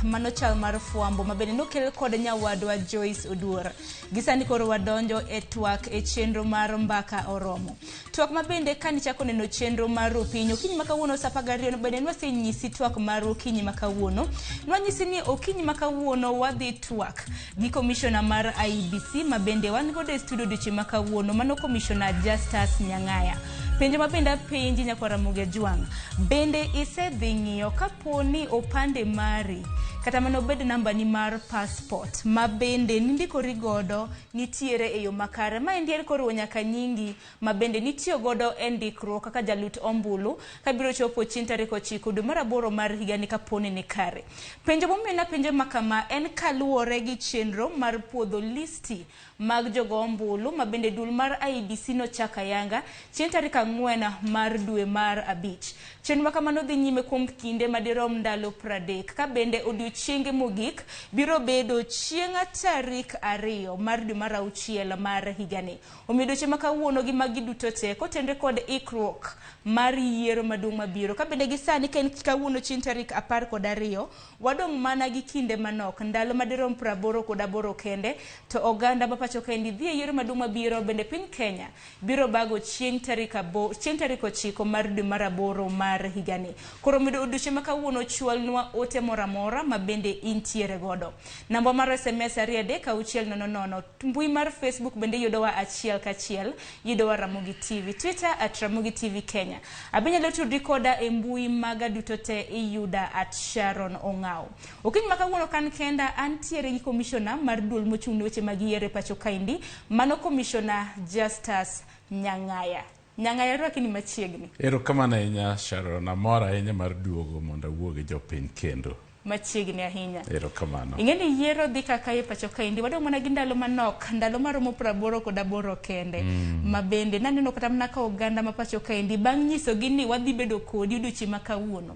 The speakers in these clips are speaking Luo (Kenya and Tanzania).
Mano chal mar fwambo ma bende nokel kod nyawadwa Joyce Oduor. Gisani koro wadonjo e twak e chenro mar Mbaka Oromo. Twak ma bende ka nichako neno chenro mar okinyi, okinyi ma kawuono sa 12 bende nwasenyisi twak mar okinyi ma kawuono. Nwanyisi ni okinyi ma kawuono wadhi twak gi komishona mar IEBC ma bende wan godo e studio odiochieng' ma kawuono, mano komishona Justus Nyang'aya. Penjo ma bende apenji nyakwar Ramogi Ajwang', bende isedhi ng'iyo kapo ni opande mari kata mana obed nambani mar passport ma bende nindikori godo nitiere e yo makare? Maendi en koriwo nyaka nyingi ma bende nitiyo godo e ndikruok kaka jalut ombulu kabiro chopo chieng' tarik 9 dwe mar 8 mar higani kaponi ni kare. Penjo momiyo napenjo ma kama en kaluwore gi chenro mar puodho listi mag jogo ombulu ma bende duol mar IEBC nochako ayanga chieng' tarik 4 mar dwe mar 5. Chenro ma kamano dhi nyime kuom kinde madirom ndalo 30 ka bende odiochienge mogik biro bedo chieng' tarik 2 mar dwe mar 6 mar higani. Omiyo odiochieng' ma kawuono gi magi duto te kotenre kod ikruok mar yiero maduong' mabiro ka bende gi sani ka en kawuono chieng' tarik 12 wadong' mana gi kinde manok ndalo madirom 88 kende to oganda ma pacho kaendi dhi e yiero maduong' mabiro bende piny Kenya biro bago chieng' tarik 9 mar dwe mar 8 mar higani. Koro medo odiochieng' ma kawuono chwalnwa ote moro amora ma bende intiere godo. Namba mar SMS 23600. Mbui mar Facebook bende yudowa achiel kachiel, yudowa Ramogi TV, Twitter at Ramogi TV Kenya. Abinyalo tudri koda e mbui maga duto te iyuda at Sharon Ong'aw. Okinyi ma kawuono kan kenda antiere gi komishona mar duol mochung' ne weche mag yiero e pacho kaendi, mano komishona Justus Nyang'aya. Nyang'aya rwaki ni machiegni. Erokamano ahinya Sharon, amor ahinya mar duogo mondo awuo gi jopiny kendo. Machiegni ahinya. Erokamano. Ing'e ni yiero dhi kaka e pacho kaendi wadong' mana gi ndalo manok, ndalo maromo 88 kende. Ma bende naneno kata mana ka oganda ma pacho kaendi bang' nyisogi ni wadhi bedo kodi odiochieng' ma kawuono.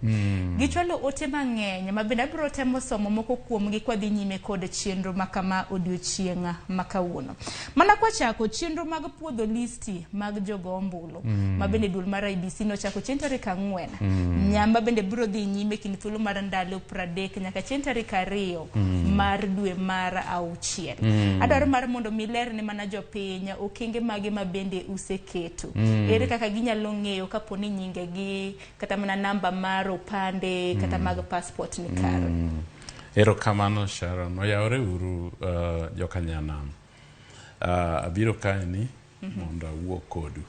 Gichwalo ote mang'eny ma bende abiro temo somo moko kuomgi kwadhi nyime kod chenro ma kama odiochieng' ma kawuono. Mana kwachako chenro mag puodho listi mag jogo ombulu ma bende duol mar IEBC nochako chieng' tarik 4. Nyamba bende biro dhi nyime kind thuolo mar ndalo 30 nyaka chieng' tarik 2 mar dwe mar 6. Adwaro mar mondo mi lerne mana jopiny okenge mage ma bende useketo. Ere kaka ginyalo ng'eyo kapo ni nyingegi kata mana namba mar opande kata mag passport ni kare. Erokamano Sharon. Oyawore uru jokanyanam. Abiro kaeni mondo awuo kodu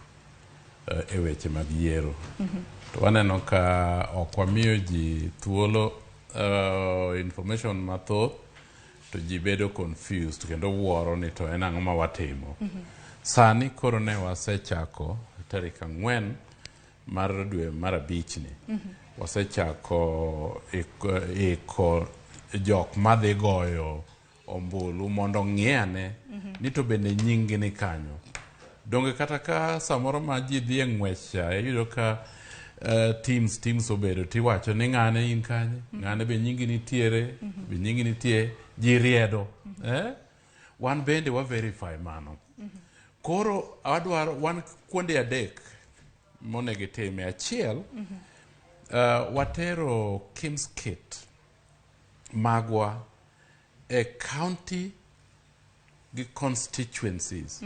e weche mag yiero. To waneno ka ok wamiyo ji thuolo information mathoth to ji bedo confused kendo wuoro ni to en ang'o ma watimo. Sani koro ne wasechako tarik 4 mar dwe mar 5 ni. Wasechako iko jok madhi goyo ombulu mondo ong'i ane ni to bende nying gi ni kanyo. Donge kata ka samoro ma ji dhi e ng'wech cha iyudo ka teams obedo tiwacho ni ng'ane in kanye, ng'ane be nyingi nitiere, be nyingi nitie, ji riedo. Wan bende wa verify mano. Koro adwaro wan kuonde 3 monego itime. Achiel, watero KIEMS kit magwa e county gi constituencies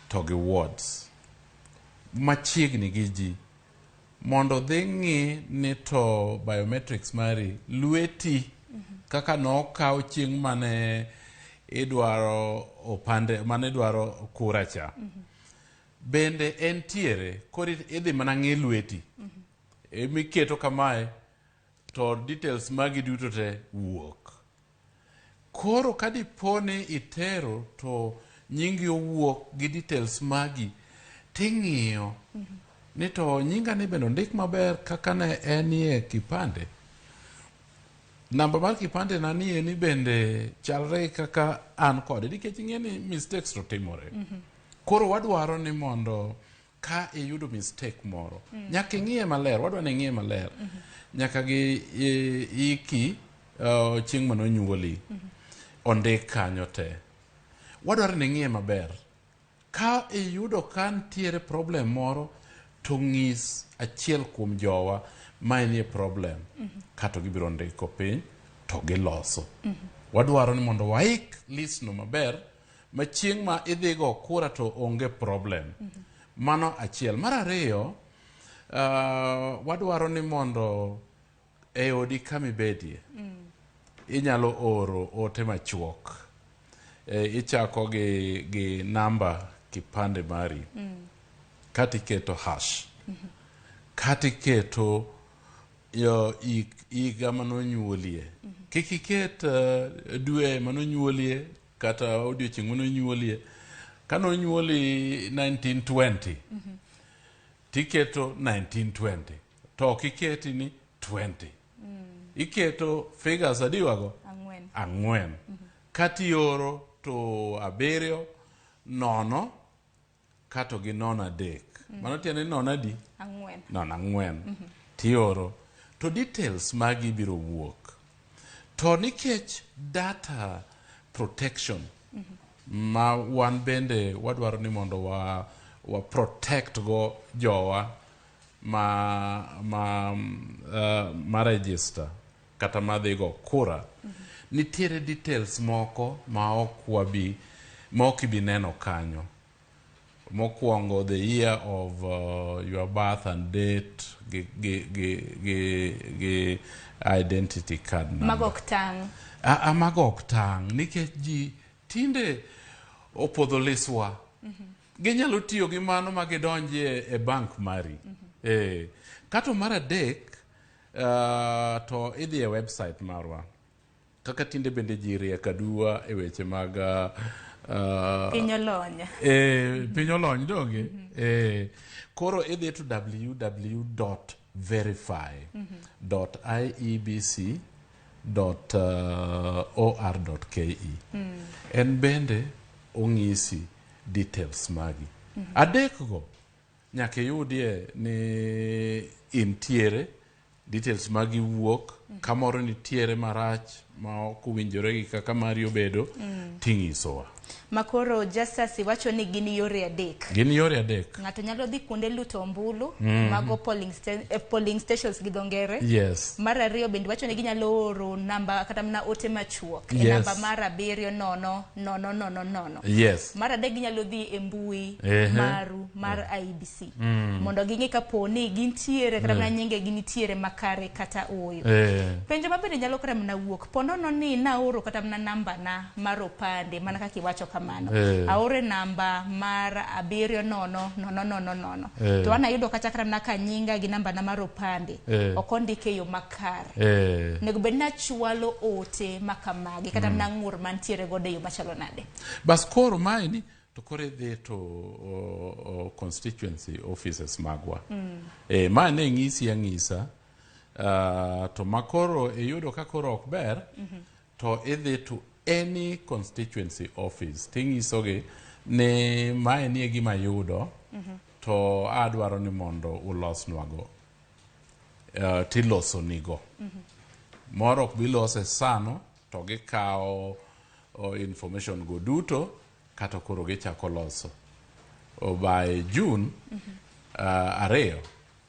to gi wards machiegni gi ji mondo dhi ng'i ni to biometrics mari lweti kaka nokaw chieng' mane idwaro opande mane idwaro kura cha. Bende entiere koro idhi mana ng'i lweti emiketo kamae to details magi duto te wuok. Koro ka dipo ni itero to nyingi owuok gi details magi ting'iyo ni to nyinga ni bende ondik maber kaka ne enie kipande. Namba mar kipande na ni ni bende chalre kaka an kode nikech ing'e ni mistakes to timore. Koro wadwaro ni mondo ka iyudo mistake moro nyaka ing'iye maler, wadwa ni ing'iye maler. Nyaka gi iki chieng' manonyuoli ondik kanyo te. Wadwaro ni ing'iye maber. Ka iyudo ka nitiere problem moro to ng'is achiel kuom jowa ma enie problem kato gibiro ndiko piny to giloso. Wadwaro ni mondo waik list no maber ma chieng' ma idhi go kura to onge problem. Mano achiel. Mar ariyo, wadwaro ni mondo e odi kamibedie inyalo oro ote machuok. Ichako gi namba kipande mari kata iketo hash kata iketo yo higa manonyuolie. Kik iket dwe manonyuolie kata odiochieng' manonyuolie. Kanonyuoli 1920 tiketo 1920 to ok iketi ni 20. Iketo figures adiwago? Ang'wen. Ang'wen. Kata ioro to 7 0 kato gi 0 3. Mano tiende ni 0 adi? Ang'wen. 0 4. Tioro. To details magi biro wuok. To nikech data protection ma wan bende wadwaro ni mondo wa protect go jowa ma register kata madhi go kura. Nitiere details moko ma ok ibi neno kanyo. Mokwongo, the year of your birth and date gi identity card number. Mago ok tang'. Mago ok tang' nikech ji tinde opodho liswa. Ginyalo tiyo gi mano ma gidonjie e bank mari. Kato mar adek, to idhi e website marwa. Kaka tinde bende ji riek aduwa e weche mag piny olony. Piny olony donge? Koro idhi to www.verify.iebc.or.ke. En bende ong'isi details magi. Adek go nyaka iyudie ni intiere, details magi wuok, kamoro nitiere marach ma ok owinjore gi kaka mari obedo, ting'isowa. Makoro Justus iwacho ni gin yore adek. Gin yore adek. Ng'ato nyalo dhi kuonde luto ombulu, mago polling stations gi dho ngere. Yes. Mar ariyo bende wacho ni ginyalo oro namba kata mana ote machuok e namba mar 7 0 0 0 0. Yes. Mar adek ginyalo dhi e mbui maru mar IEBC mondo ging'e kapo ni gintiere kata mana nyinge gi nitiere makare kata ooyo. Penjo ma bende nyalo kata mana wuok po nono ni naoro kata mana namba na mar opande mana kaka iwacho kamano. Aore namba mar 7 0 0 0 0. To an ayudo kata mana ka nyinga gi namba na mar opande ok ondike e yo makare. Onego bed ni achwalo ote makamagi kata mana ng'ur mantiere godo e yo machalo nade? Bas koro maeni to koro idhi to constituency offices magwa. Ma ne ng'isi ang'isa, to makoro iyudo ka koro ok ber, to idhi to any constituency office ting'isogi ni mae ni e gima ayudo, to adwaro ni mondo ulosnwago. Tilosonigo. Moro ok bi lose sano, to gikawo information go duto, kata koro gichako loso. By June 2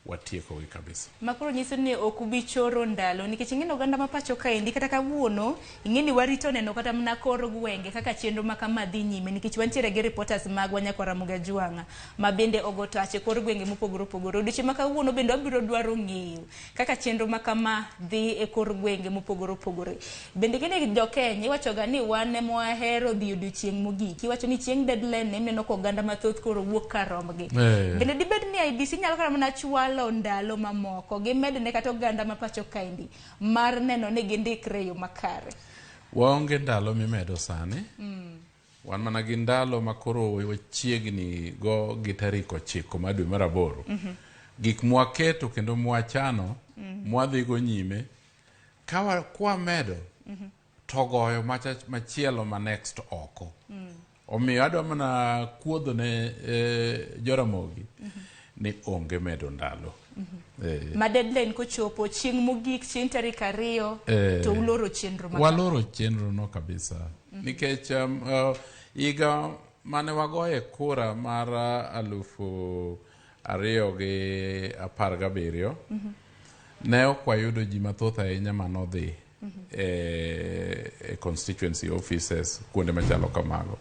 watieko gi kabisa. Makoro nyiso ni ok ubi choro ndalo nikech ing'e ni oganda ma pacho kaendi kata kawuono ing'e ni warito neno kata mana kor gwenge kaka chenro ma kama dhi nyime nikech wantiere gi reporters magwa nyakwa Ramogi Ajwang'a ma bende ogo tach e kor gwenge mopogore opogore. Odiochieng' ma kawuono bende wabiro dwaro ng'eyo kaka chenro ma kama dhi e kor gwenge mopogore opogore. Bende ing'e ni jo Kenya iwachoga ni wan ema wahero dhi odiochieng' mogik. Iwacho ni chieng' deadline ineno ka oganda mathoth koro wuok kar rombgi. Bende dibed ni IEBC nyalo kata mana chwalo ndalo mamoko gimedne kata oganda ma pacho kaendi mar neno ni gindikre e yo makare? Waonge ndalo mimedo sani. Wan mana gi ndalo ma koro wachiegni go gi tarik 9 mar dwe mar 8. Gik mwaketo kendo mwachano, mwadhigo nyime, ka kwamedo to goyo machielo ma next oko. Omiyo adwa mana kuodho ne Joramogi ni onge medo ndalo. Ma deadline kochopo chieng' mogik chieng' tarik 2 to uloro chenro ma waloro chenro no kabisa. Nikech higa mane wagoye kura mar 2017 ne ok wayudo ji mathoth ahinya manodhi. e constituency offices kuonde machalo kamago.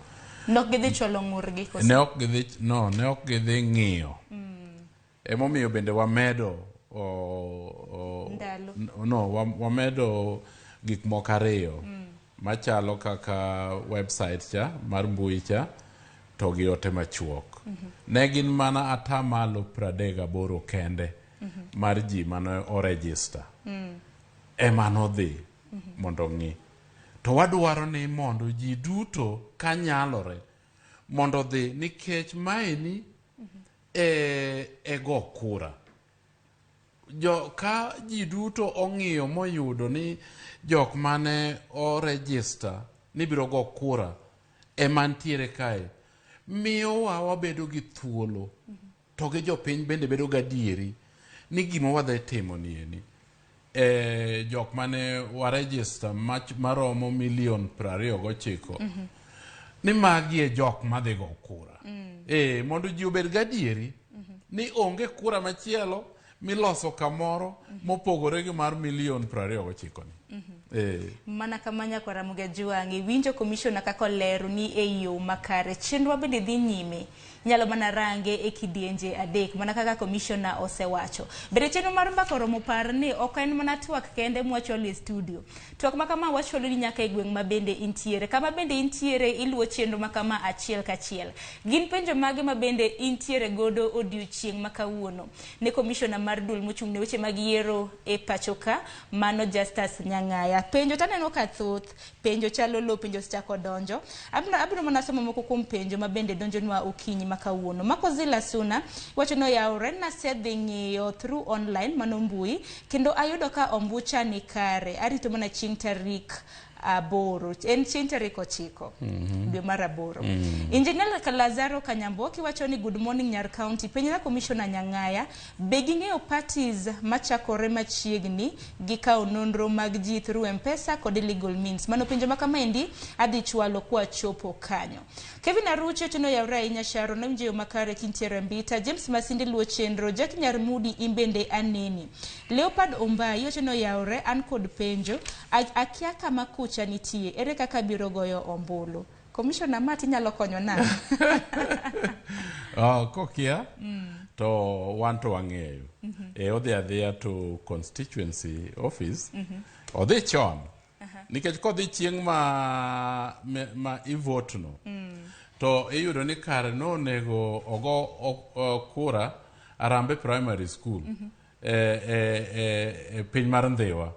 Nok gidhi chwalo ng'urgi koso? Ne ok gidhi, no, ne ok gidhi ng'iyo. Emomiyo bende wamedo Ndalo. No, wamedo gik moko ariyo machalo kaka website cha mar mbui cha to gi ote machuok. Ne gin mana 38% kende mar ji mane oregister ema nodhi mondo ong'i. To wadwaro ni mondo ji duto kanyalore mondo odhi, nikech maeni e go kura. Jo ka ji duto ong'iyo moyudo ni jok mane oregister ni biro go kura ema ntiere kae, miyowa wabedo gi thuolo to gi jopiny bende bedo gadieri ni gima wadhi timo nieni jok mane waregister maromo milion 29 ni magi e jok madhi go kura. Mondo ji obed gadieri ni onge kura machielo miloso kamoro mopogore gi mar milion 29 ni. Mana kama nyakwar Ramogi Ajwang', iwinjo commissioner kaka olero ni e yo makare chenro bende dhi nyime. Inyalo mana range e kidienje adek mana kaka commissioner osewacho. Bende chenro mar mbaka oromo par ni ok en mana twak kende mwachwalo e studio. Twak ma kama wachwalo ni nyaka e gweng' ma bende intiere. Kama bende intiere iluwo chenro ma kama achiel kachiel. Gin penjo mage ma bende intiere godo odiochieng' ma kawuono? Ne commissioner mar duol mochung' ne weche mag yiero e pacho ka, mano Justus Nyang'aya. Penjo taneno ka thoth, penjo chalo lo, penjo osechako donjo. Abiro mana somo moko kuom penjo ma bende donjonwa okinyi ma kawuono. Mako Zila Suna wacho ni oyawre, nasedhi ng'iyo through online mano mbui, kendo ayudo ka ombucha ni kare. Arito mana chieng' tarik 8, en chieng' tarik 9 dwe mar 8. Engineer Lazaro Kanyamboki wacho ni good morning Nyar County. Penjna Commissioner Nyang'aya, be ging'eyo parties machakore machiegni gi kawo nonro mag ji through M-Pesa kod legal means? Mano penjo ma kamaendi adhi chwalo kwa chopo kanyo. Kevin Aruche tino yawre ahinya Sharon, nawinjo yo makare kintiere Mbita. James Masinde luwo chenro, Jack Nyarmudi imbende aneni. Leopard Ombai wacho ni oyawre, an kod penjo, akia kama kucha nitie, ere kaka biro goyo ombulu? Commissioner Matt, inyalo konyo nang'o? Kokia to wan to wang'eyo. Odhi adhiya to constituency office, odhi chon. Nikech kodhi chieng' ma ivote no, to iyudo ni kare nonego ogo kura Arambe Primary School e piny mar Ndhiwa.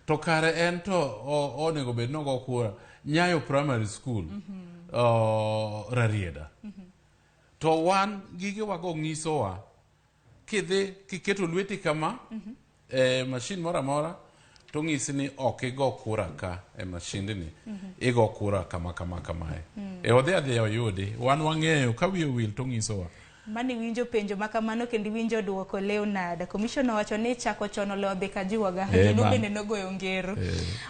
To kare en to onego bed nogo kura Nyayo Primary School Rarieda. To wan gigewago ng'isowa kidhi kiketo lweti kama e machine moro amora to ng'isi ni ok igo kura ka e machine ni, igo kura kama kama kamae. Odhi adhiya oyudi. Wan wang'eyo ka wiye owil to ng'isowa. Mani winjo penjo ma kamano kendo iwinjo duoko Leonard. Commissioner owacho ni chako chon olewo be kajuoga. Joluo bende nogoyo ngero.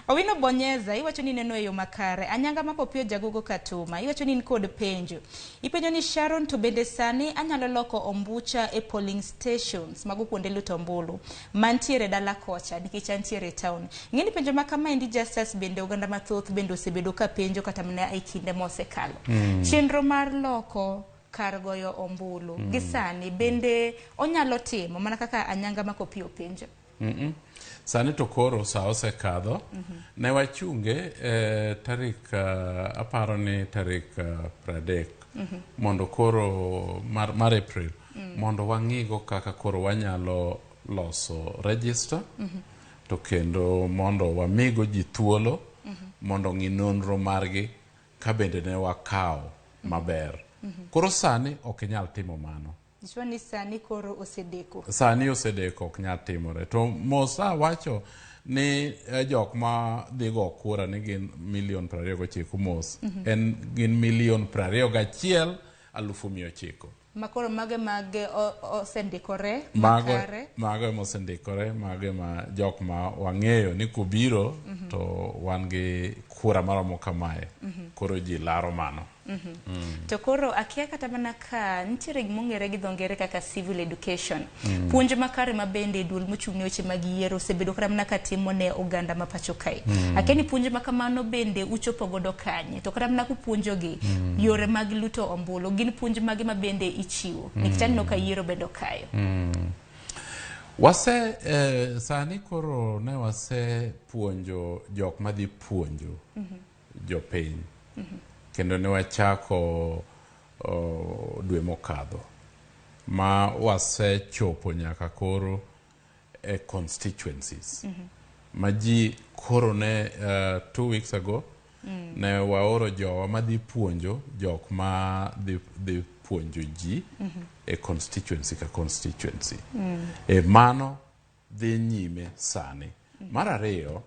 Owino Bonyeza iwacho ni neno e yo makare. Anyanga mako piyo Jagogo Katuma iwacho ni in kod penjo. Ipenjo ni Sharon to bende sani anyalo loko ombucha e polling stations mago kuonde luto ombulu mantiere dala kocha nikech antiere e town. Ng'eni penjo ma kamaendi Justus bende oganda mathoth bende osebedo ka penjo kata mana e kinde mosekalo. Chenro mar loko kar goyo ombulu gi sani bende onyalo timo mana kaka Anyanga mako piyo penjo. Sani to koro sa osekadho. Ne wachunge tarik aparo ni tarik 30 mondo koro mar April mondo wang'igo kaka koro wanyalo loso register to kendo mondo wamigo ji thuolo mondo ong'i nonro margi ka bende ne wakawo maber. Koro sani ok inyal timo mano. Nyiso ni sani koro osedeko. Sani osedeko, ok nyal timore. To Mosa wacho ni jok ma dhi go kura ni gin milion 29 mos. En gin milion 21,900. Makoro mage mag osendikore makare. Mago ema osendikore, mago ema jok ma wang'eyo ni kobiro to wan gi kura maromo kamae. Koro ji laro mano. To koro akia kata mana ka nitiere gima ong'ere gi dho ngere kaka civil education. Puonj makare ma bende duol mochung' ne weche mag yiero osebedo kata mana ka timo ne oganda ma pacho kae. Akia ni puonj ma kamano bende uchopo godo kanye? To kata mana kupuonjogi yore mag luto ombulu, gin puonj mage ma bende ichiwo? Nikech aneno ka yiero bende okayo. Wase sani koro ne wase puonjo jok madhi puonjo jopiny. Kendo ne wachako dwe mokadho ma wasechopo nyaka koro e constituencies ma ji koro ne 2 weeks ago ne waoro jowa madhi puonjo jok ma dhi puonjo ji e constituency ka constituency. E mano dhi nyime sani. Mar ariyo,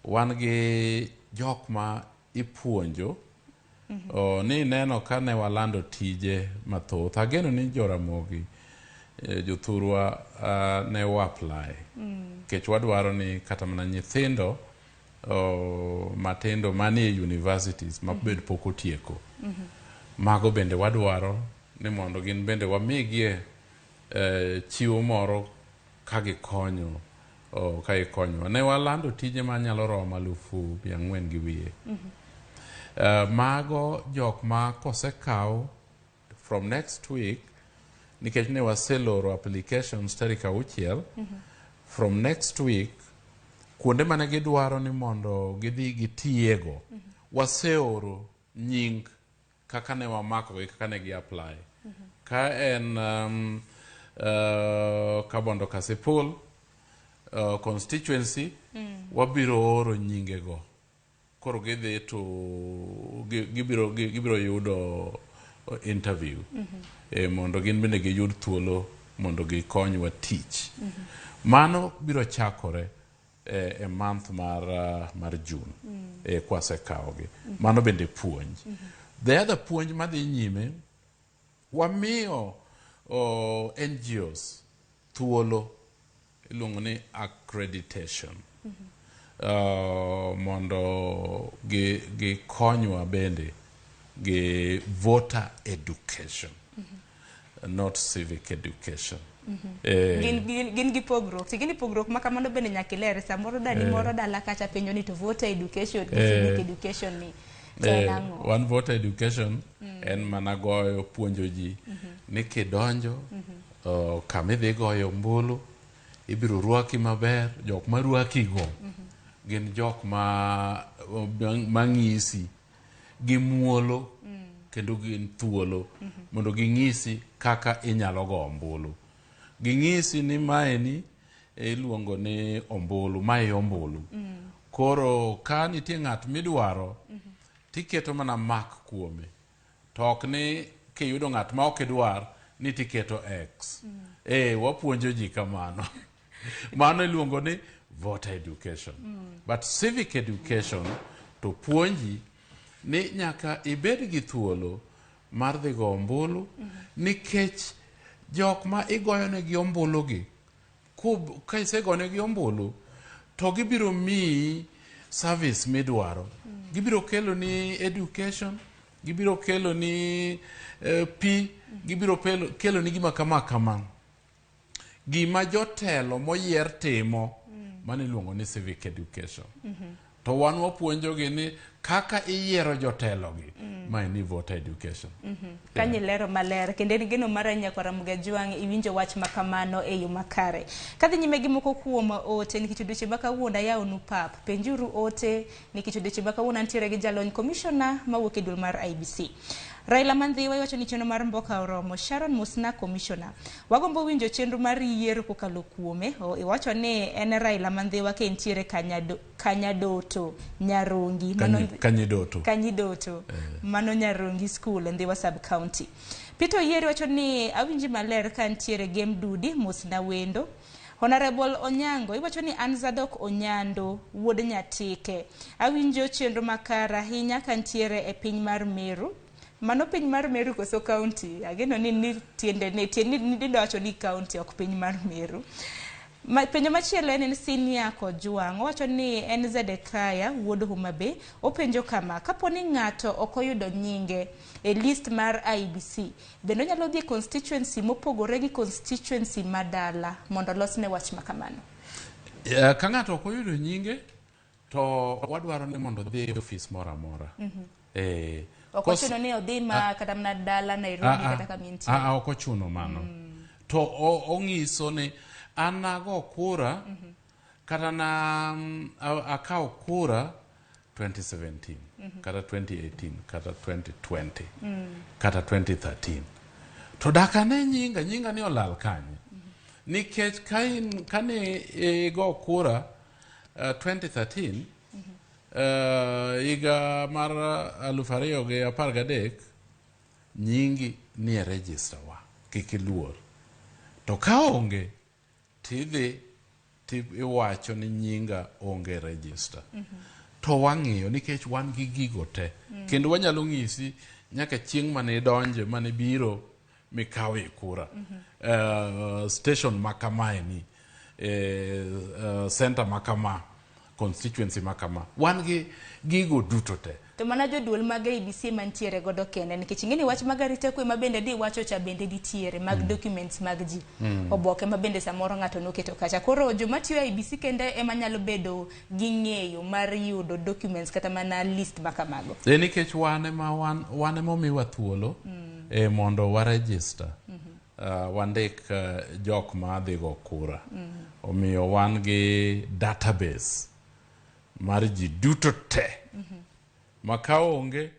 wan gi jok ma ipuonjo ni neno ka ne walando tije mathoth. Ageno ni Joramogi jothurwa ne wa apply. Nikech wadwaro ni kata mana nyithindo matindo manie universities ma bed pok otieko. Mago bende wadwaro ni mondo gin bende wamigie chiwo moro ka gikonyo ka gikonyowa. Ne walando tije manyalo romo 4,000 gi wiye. Mago jok ma kosekaw from next week, nikech ne waseloro applications tarik 6, from next week kuonde mane gidwaro ni mondo gidhi gitiyego, waseoro nying kaka ne wamakogi, kaka ne gi apply. Ka en Kabondo Kasipul constituency, wabiro oro nyingego. Koro gidhi to gibiro yudo interview mondo gin bende giyud thuolo mondo gikonywa tich. Mano biro chakore e month mar June kwasekawogi. Mano bende puonj. The other puonj madhi nyime, wamiyo NGOs thuolo iluongo ni accreditation mondo gikonywa bende gi voter education, not civic education. Gin gi pogruok. To gini pogruok ma kamano bende nyaka iler. Samoro dani moro dala kacha penjo ni to voter education gi civic education ni to en ang'o? Wan voter education en mana goyo puonjo ji ni kidonjo kama idhi goyo ombulu, ibiro rwaki maber. Jok ma rwaki go gin jok ma mang'isi gi muolo kendo gin thuolo mondo ging'isi kaka inyalo go ombulu. Ging'isi ni maeni iluongo ni ombulu, mae ombulu. Koro ka nitie ng'at midwaro, tiketo mana mark kuome. To ok ni kiyudo ng'at ma ok idwar ni tiketo X. Wapuonjo ji kamano. Mano iluongo ni voter education. But civic education to puonji ni nyaka ibed gi thuolo mar dhi go ombulu, nikech jok ma igoyonegi ombulu gi ka isegonegi ombulu to gibiro miyi service midwaro. Gibiro kelo ni education, gibiro kelo ni pi, gibiro kelo ni gima kama kama. Gima jotelo moyier timo, mano iluongo ni civic education. To wan wapuonjogi ni kaka iyiero jotelogi, ma en ni voter education. Kanyo ilero maler kendo en geno mar nyakwar Ramogi Ajwang' iwinjo wach ma kamano e yo makare. Kadhi nyime gi moko kuom ote, nikech odiochieng' ma kawuono ayawonu pap, penjuru ote nikech odiochieng' ma kawuono antiere gi jalony commissioner mawuok e duol mar IEBC. Raila Mandhiwa iwacho ni chenro mar mboka oromo. Sharon Musna commissioner. Wagombo winjo chenro mar yiero kokalo kuome. Iwacho ni en Raila Mandhiwa ka entiere Kanyadoto, Nyarongi. Kanyidoto. Kanyidoto. Mano Nyarongi School, Ndhiwa Sub County. Peter Oyieri wacho ni awinji maler ka ntiere Gem Dudi, mosna wendo. Honorable Onyango iwacho ni an Zadok Onyando wuod Nyatike. Awinjo chenro makare ahinya ka ntiere e piny mar Meru. Mano piny mar Meru koso county? Ageno ni tiende ni tiende ni wacho ni county, ok piny mar Meru. Penjo machielo en Sinia Kojwang', owacho ni en Zedekaya wuod Homa Bay, openjo kama, kapo ni ng'ato ok oyudo nyinge e list mar IEBC, bende onyalo dhi e constituency mopogore gi constituency madala mondo olosne wach ma kamano? Ka ng'ato ok oyudo nyinge to wadwaro ni mondo odhi e ofis moro amora. Ok ochuno ni odhi ma kata mana dala Nairobi kata kama intie. Ok ochuno mano. To ong'iso ni an nago kura kata na akawo kura 2017 kata 2018 kata 2020 kata 2013 to dak ane nyinga ni olal kanye. Nikech kane igo kura 2013 higa mar 2013 nyingi nie register wa, kik iluor. To ka onge tidhi iwacho ni nyinga onge register. To wang'iyo nikech wan gi gigo te. Kendo wanyalo ng'isi nyaka chieng' mane idonje mane biro mikawe kura. Station makamae ni, center makama, constituency makama. Wan gi gigo duto te. To mana joduol mag IEBC mantiere godo kende, nikech ing'e ni wach mag arita kwe ma bende di wacho cha bende nitiere mag documents mag ji. Oboke ma bende samoro ng'ato noketo kacha. Koro joma tiyo IEBC kende ema nyalo bedo gi ng'eyo mar yudo documents kata mana list ma kamago. Nikech wan ema omiwa thuolo mondo wa register. Wandik jok ma dhi go kura. Omiyo wan gi database mar ji duto te. Ma ka onge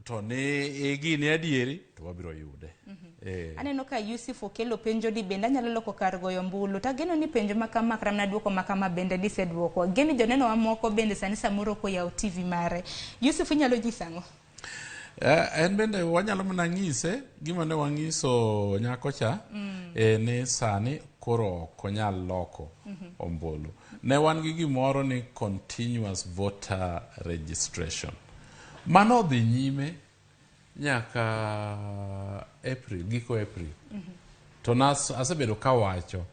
to ni gini adieri to wabiro yude. Aneno ka Yusuf Okelo penjo di bende anyalo loko kar goyo ombulu. To ageno ni penjo ma kama kata mana duoko ma kama bende diseduoko. Ageno ni joneno mamoko bende sani samoro ok oyawo TV mare. Yusuf inyalo nyiso ang'o? En bende wanyalo mana ng'ise gima ne wang'iso nyako cha ni sani koro ok onyal loko ombulu. Ne wan gi gimoro ni continuous voter registration. Mano odhi nyime nyaka April, giko April. To asebedo kawacho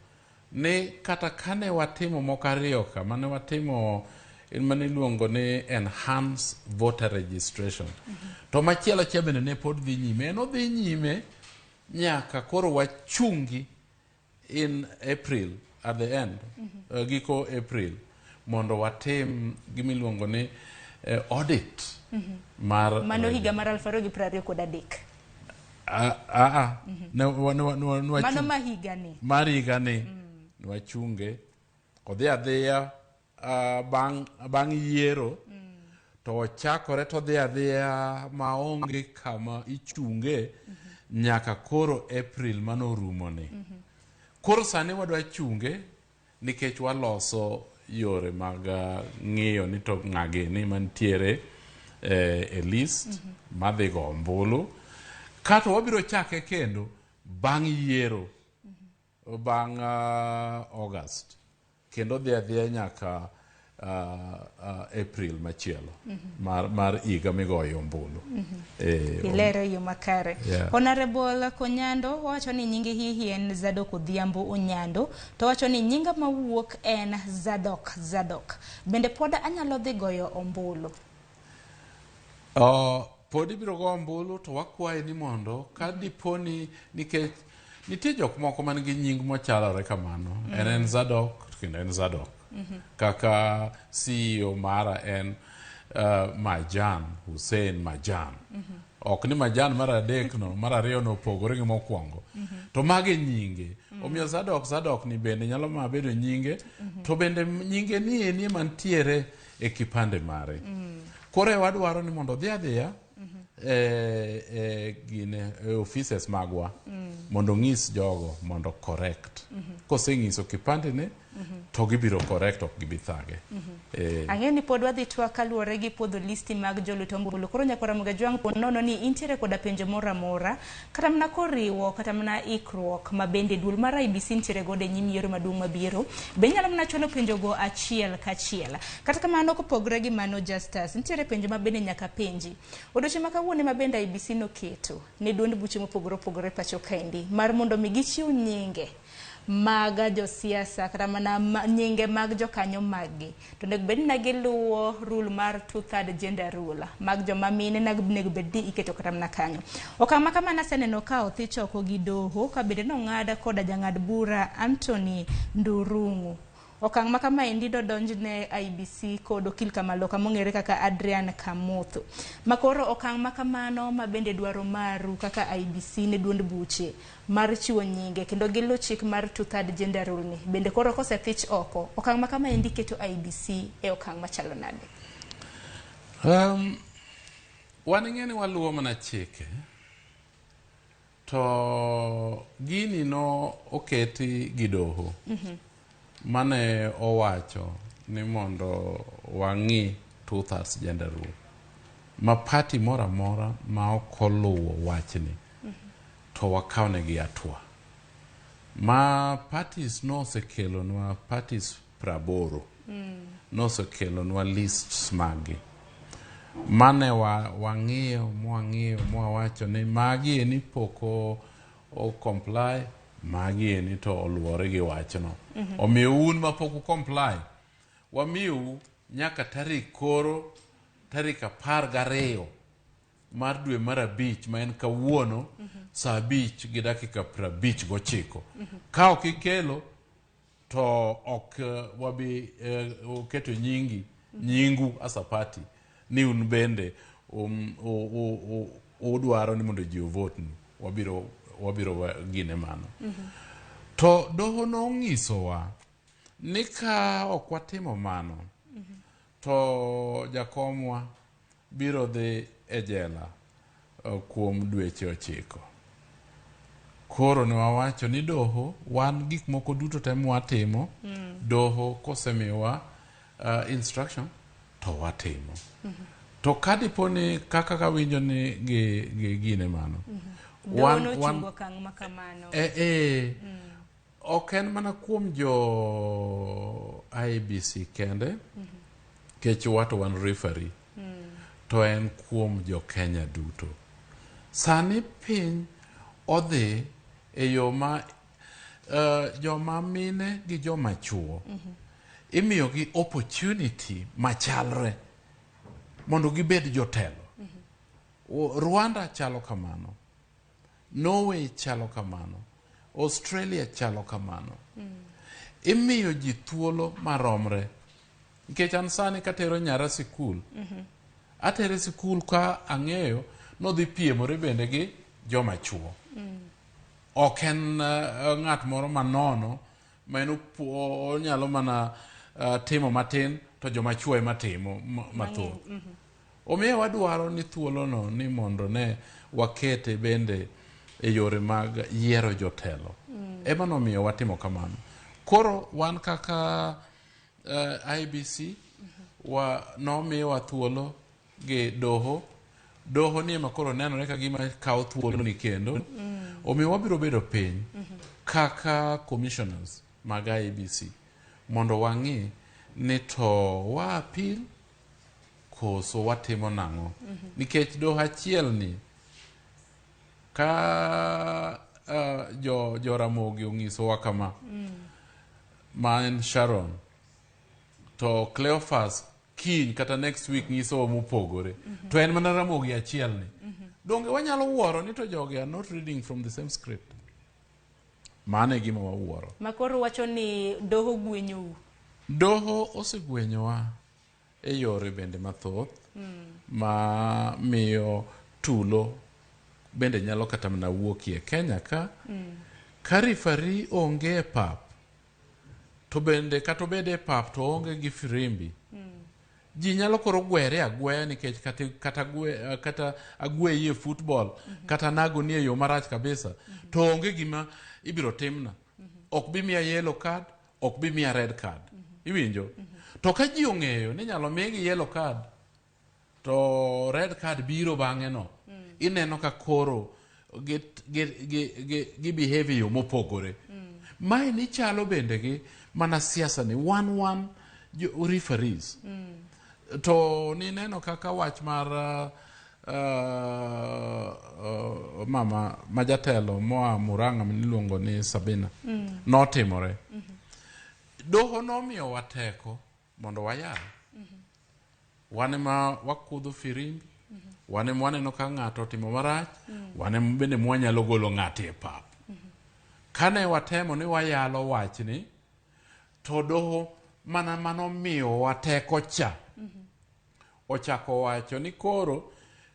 ni kata kane watimo moko ariyo ka, mane watimo mane iluongo ni enhanced voter registration. To machielo cha bende ne pod dhi nyime. En odhi nyime nyaka koro wachungi in April, at the end, giko April, mondo watim gimiluongo ni audit mar mano higa mar 2023. Mano ma higa ni. Mar higa ni. Wachunge. Odhi adhiya bang' yiero to ochakore to odhi adhiya maonge kama ichunge nyaka koro April manorumoni. Koro sani wadwa chunge nikech waloso yore mag ng'iyo ni to ng'agini mantiere e list madhi go ombulu. Kato wabiro chake kendo bang' yiero bang' August kendo dhi adhiya nyaka April machielo mar higa migoyo ombulu. Ilero yo makare. Honorable Konyando wacho ni nyinge hihi en Zadok Odhiambo Onyando, to wacho ni nyinga mawuok en Zadok Zadok. Bende pod anyalo dhi goyo ombulu? Pod ibiro go ombulu to wakwaye ni mondo ka dipo ni nikech nitie jok moko man gi nying mochalore kamano. En Zadok kendo en Zadok. Kaka CEO mara en Majan, Hussein Majan. Ok ni Majan mar adek no, mar ariyo no opogore gi mokwongo. To mage nyinge. Omiyo Zadok, Zadok ni bende nyalo ma bedo nyinge, to bende nyinge ni enie mantiere e kipande mare. Koro wadwaro ni mondo odhi adhiya gine offices magwa mondo ong'is jogo mondo correct. Koseng'iso kipande ne to gibiro correct, ok gibi thage. Ang'eyo ni pod wadhi twak kaluwore gi puodho listi mag jolut ombulu. Koro nyakwara Mugajwang' po nono ni intiere koda penjo moro amora kata mana koriwo kata mana ikruok ma bende duol mar IEBC nitiere godo e nyim yiero maduong' mabiro. Be inyalo mana chwalo penjo go achiel kachiel. Kata kamano kopogore gi mano Justus, nitiere penjo ma bende nyaka penji. Odiochieng' ma kawuono ma bende IEBC noketo ne duond buche mopogore opogore pacho kaendi mar mondo mi gichiw nyinge Mag josiasa kata mana nyinge mag jokanyo maggi to onego bed ni ne giluwo rule mar two third gender rule mag joma mine onego bed ni iketo kata mana kanyo. Okang' ma kamano aseneno ka othich oko gi doho ka bende nong'ad koda jang'ad bura Anthony Ndurung'u. Okang' ma kamaendi dodonjne IEBC kod okil kamaloka mong'ere kaka Adrian Kamotho. Makoro okang' ma kamano ma bende dwaro maru kaka IEBC ne duond buche mar chiwo nyinge kendo gilu chik mar two third gender rule ni bende koro kosethich oko okang' ma kamaendi keto IEBC e okang' machalo nade? Wan ing'e ni waluwo mana chike to gini no oketi gi doho mane owacho ni mondo wang'i two thirds gender rule ma party moro amora ma ok oluwo wachni to wakawnegi hatua. Ma parties nosekelonwa parties 80 nosekelonwa lists maggi mane wang'iyo mwang'iyo mwawacho ni magi eni pok o comply, magi eni to oluwore gi wachno. Omiyo un mapok u comply, wamiyou nyaka tarik koro tarik 12 mar dwe mar 5 ma en kawuono saa 5:59. Ka ok ikelo to ok wabi keto nyingu as a party ni un bende udwaro ni mondo ji ovotnu, wabiro gine mano. To doho nong'isowa ni ka ok watimo mano to jakomwa biro dhi e jela kuom dweche 9. Koro ne wawacho ni doho wan gik moko duto te mwatimo, doho kosemiwa instruction to watimo. To ka dipo ni kaka kawinjo ni gi gine mano, wan okang' ma kamano. Ok en mana kuom jo IEBC kende, kech wato wan referee, to en kuom jo Kenya duto. Sani piny odhi e yo ma joma mine gi joma chuo imiyogi opportunity machalre mondo gibed jotelo. Rwanda chalo kamano, Norway chalo kamano, Australia chalo kamano. Imiyo ji thuolo maromre. Nikech an sani katero nyara sikul, atere sikul ka ang'eyo nodhi piemore bende gi joma chuo. Ok en ng'at moro manono ma en onyalo mana timo matin to joma chuo ema timo mathoth. Omiyo wadwaro ni thuolono ni mondo ne wakete bende e yore mag yiero jotelo. Ema nomiyo watimo kamano. Koro wan kaka IEBC nomiwa thuolo gi doho. Doho ni ema koro nenore ka gima kawo thuolo ni kendo. Omiyo wabiro bedo piny kaka commissioners mag IEBC mondo wang'i ni to wa appeal koso watimo nang'o. Nikech doho achiel ni ka jo Ramogi ong'isowa kama, ma en Sharon, to Cleophas kiny kata next week nyisowa mopogore, to en mana Ramogi achiel ni. Donge wanyalo wuoro ni to jogi are not reading from the same script? Mano e gima wawuoro. Ma koro wacho ni doho gwenyou. Doho osegwenyowa e yore bende mathoth ma miyo tulo bende nyalo kata mana wuokie Kenya ka. Ka referee onge e pap, to bende kata obed e pap to oonge gi firimbi, ji nyalo koro gwere agweya nikech kata agweyi e football, kata nagoni e yo marach kabisa, to onge gima ibiro timna. Ok bi miya yellow card, ok bi miya red card. Iwinjo? To ka ji ong'eyo ni inyalo migi yellow card, to red card biro bang'e no, ineno ka koro gi behave e yo mopogore. Mae ni chalo bende gi mana siasa ni wan referees. To nineno kaka wach mar Mama ma jatelo moa Murang'a miluongo ni Sabina notimore. Doho nomiyowa teko mondo wayal. Wan ema wakudho firimbi, wan ema waneno ka ng'ato otimo marach, wan ema bende mwanyalo golo ng'ato e pap. Kane watemo ni wayalo wachni, to doho mana manomiyowa teko cha ochako wacho ni koro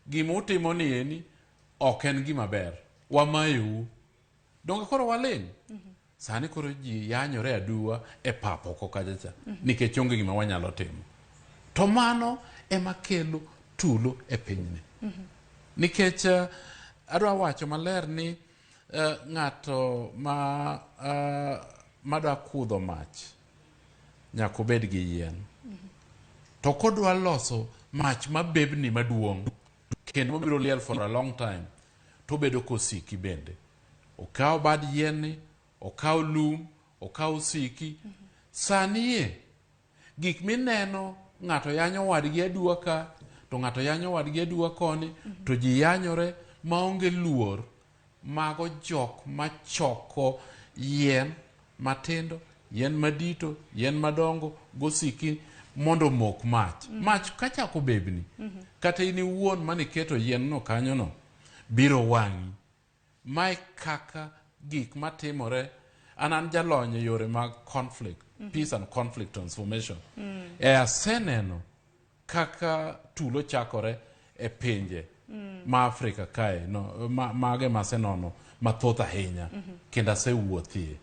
gima utimo ni eni ok en gima ber, wamayou. Donge koro waling'? Sani koro ji yanyore aduwa e pap oko kacha cha nikech onge gima wanyalo timo. To mano ema kelo tulo e pinyni. Nikech adwa wacho maler ni ng'ato ma madwa kudho mach nyaka obed gi yien. To kodwa loso mach mabebni maduong' kendo mabiro liel for a long time to obedo kosiki bende. Okaw bad yien ni, okaw lum, okaw siki. Sani e, gik mineno ng'ato yanyo wadgi aduwa ka, to ng'ato yanyo wadgi aduwa koni, to ji yanyore maonge luor. Mago jok machoko yien matindo, yien madito, yien madongo, gosiki mondo omok mach. Mach kachako bebni, kata in iwuon maniketo yien no kanyo no, biro wang'i. Mae kaka gik matimore. An jalony e yore mag conflict, peace and conflict transformation. E aseneno kaka tulo chakore e pinje ma Afrika kae no, mage masenono mathoth ahinya kendo asewuothie.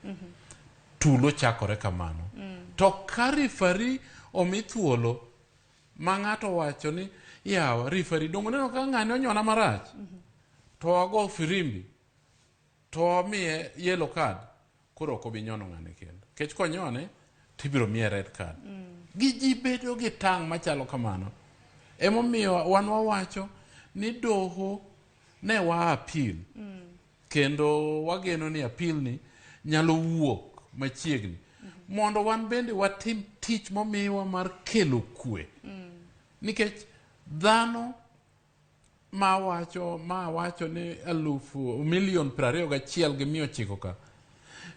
Tulo chakore kamano. To ka referee omi thuolo ma ng'ato wacho ni yawa referee dongo neno ka ng'ani onyona marach to wago firimbi to wamiye yellow card koro ok obi nyono ng'ani kendo nikech konyone tibiro miye red card gi ji bedo gi tang' machalo kamano emomiyo wan wawacho ni doho ne wa appeal kendo wageno ni appeal ni nyalo wuok machiegni mondo wan bende watim tich momiwa mar kelo kwe nikech dhano ma wacho ni alufu milion 21,900 ka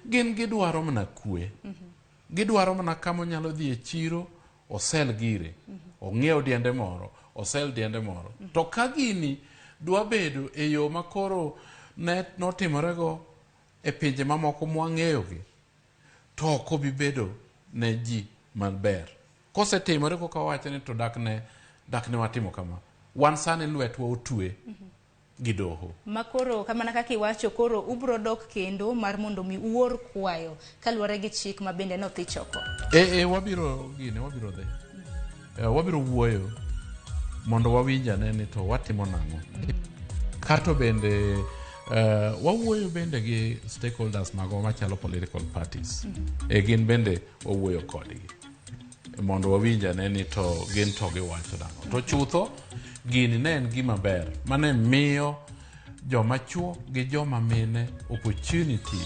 gin gidwaro mana kwe. Gidwaro mana kama onyalo dhi e chiro osel gire ong'iew diende moro osel diende moro to ka gini dwa bedo e yo ma koro ne notimorego e pinje mamoko mwang'eyogi to ok obi bedo ne ji maber kosetimore koka wawacho ni to dak ne watimo kama wan sani lwetwa otwe gi doho. Ma koro kamana kaka iwacho koro ubro dok kendo mar mondo mi uor kwayo kaluwore gi chik ma bende nothi choko. E wabiro gine wabiro dhi wabiro wuoyo mondo wawinj ane ni to watimo nang'o kato bende wawuoyo bende gi stakeholders magwa machalo political parties e gin bende wawuoyo kodgi mondo wawinj ane ni to gin to giwacho nang'o to chutho gini ne en gima ber mane miyo joma chuo gi joma mine opportunity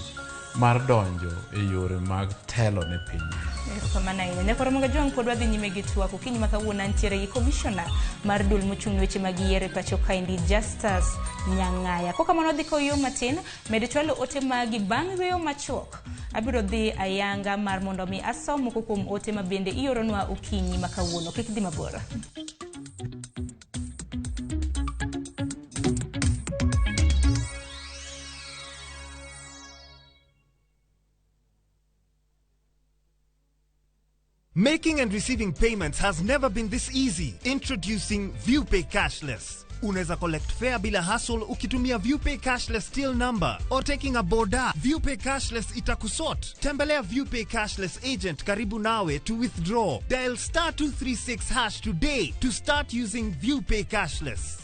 mar donjo e yore mag telo ne piny. Erokamano ahinya. Nyakwar Ramogi Ajwang' pod wadhi nyime gi twak okinyi ma kawuono antiere gi komishona mar duol mochung' ne weche mag yiero e pacho kaendi Justus Nyang'aya. Kokamano wadhi kow yo matin, med chwalo ote magi bang' yweyo machuok. Abiro dhi ayanga mar mondo mi asom moko kuom ote ma bende ioronwa okinyi ma kawuono. Kik dhi mabor. Making and receiving payments has never been this easy. Introducing ViewPay Cashless. Unaweza collect fare bila hassle ukitumia ViewPay Cashless till number or taking a boda. ViewPay Cashless itakusort. Tembelea ViewPay Cashless agent karibu nawe to withdraw. Dial *236# today to start using ViewPay Cashless.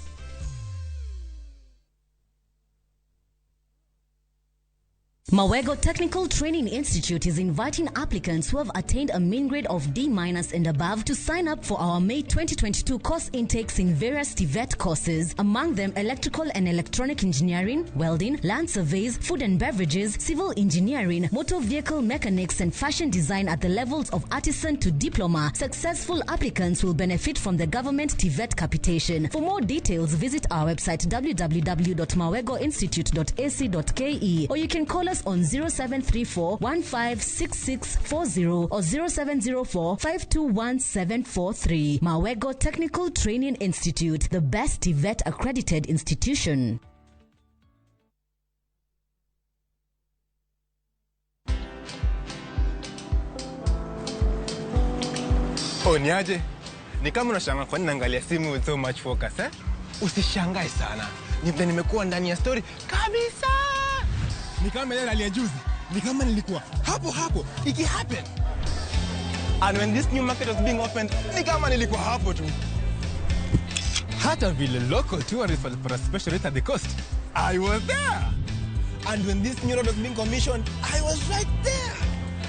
Mawego Technical Training Institute is inviting applicants who have attained a mean grade of D minus and above to sign up for our May 2022 course intakes in various TVET courses, among them electrical and electronic engineering, welding, land surveys, food and beverages, civil engineering, motor vehicle mechanics, and fashion design at the levels of artisan to diploma. Successful applicants will benefit from the government TVET capitation. For more details, visit our website www.mawegoinstitute.ac.ke or you can call us on 0734 156640 or 0704 521743. Mawego Technical Training Institute, the best TVET accredited institution. Oh, niaje? Ni kama unashangaa kwa nini naangalia simu with so much focus, eh? Usishangae sana. Ni vile nimekuwa ndani ya story kabisa. Ni kama ile hali ya juzi. Ni kama nilikuwa hapo hapo iki happen. And when this new market was being opened, ni kama nilikuwa hapo tu. Hata vile local tourists walipata a special rate at the coast. I was there. And when this new road was being commissioned, I was right there.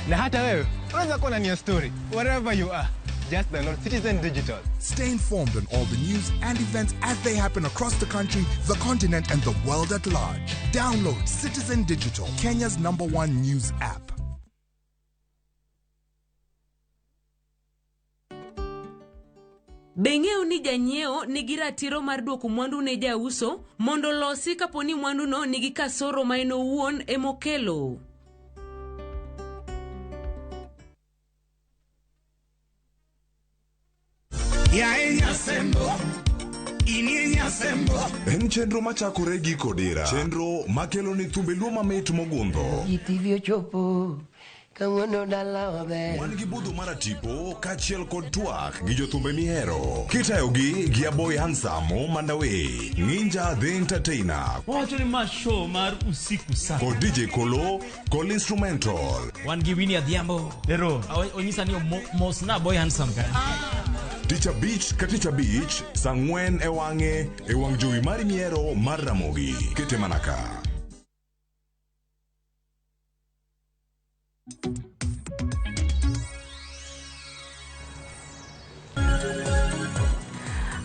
Na hata wewe unaweza kuwa ndani ya story wherever you are. Just download Citizen Digital. Stay informed on all the news and events as they happen across the country, the continent, and the world at large. Download Citizen Digital, Kenya's number one news app. Be ing'eyo ni janyiewo nigi ratiro mar duoko mwandu ne jauso mondo olosi kapo ni mwanduno nigi kasoro ma en owuon emokelo? En chenro machakore gi Kodira. Chenro makelo ni thumbe luo mamit mogundho. TV ochopo kawuono dala waber. Wan gi budho maratipo kaachiel kod twak gi jothumbe mihero. Kitayogi gi Aboy Handsome Omandawe, Ninja the Entertainer, Wawacho ni ma show mar usiku sana. kod DJ Kolo, kod Instrumental. Wan gi Winnie Adhiambo. Ero. Onyisa ni mos na boy handsome ka. Tich abich ka tich abich, saa ang'wen e wang'e e wang' jowi mari mihero mar Ramogi. Kete mana ka.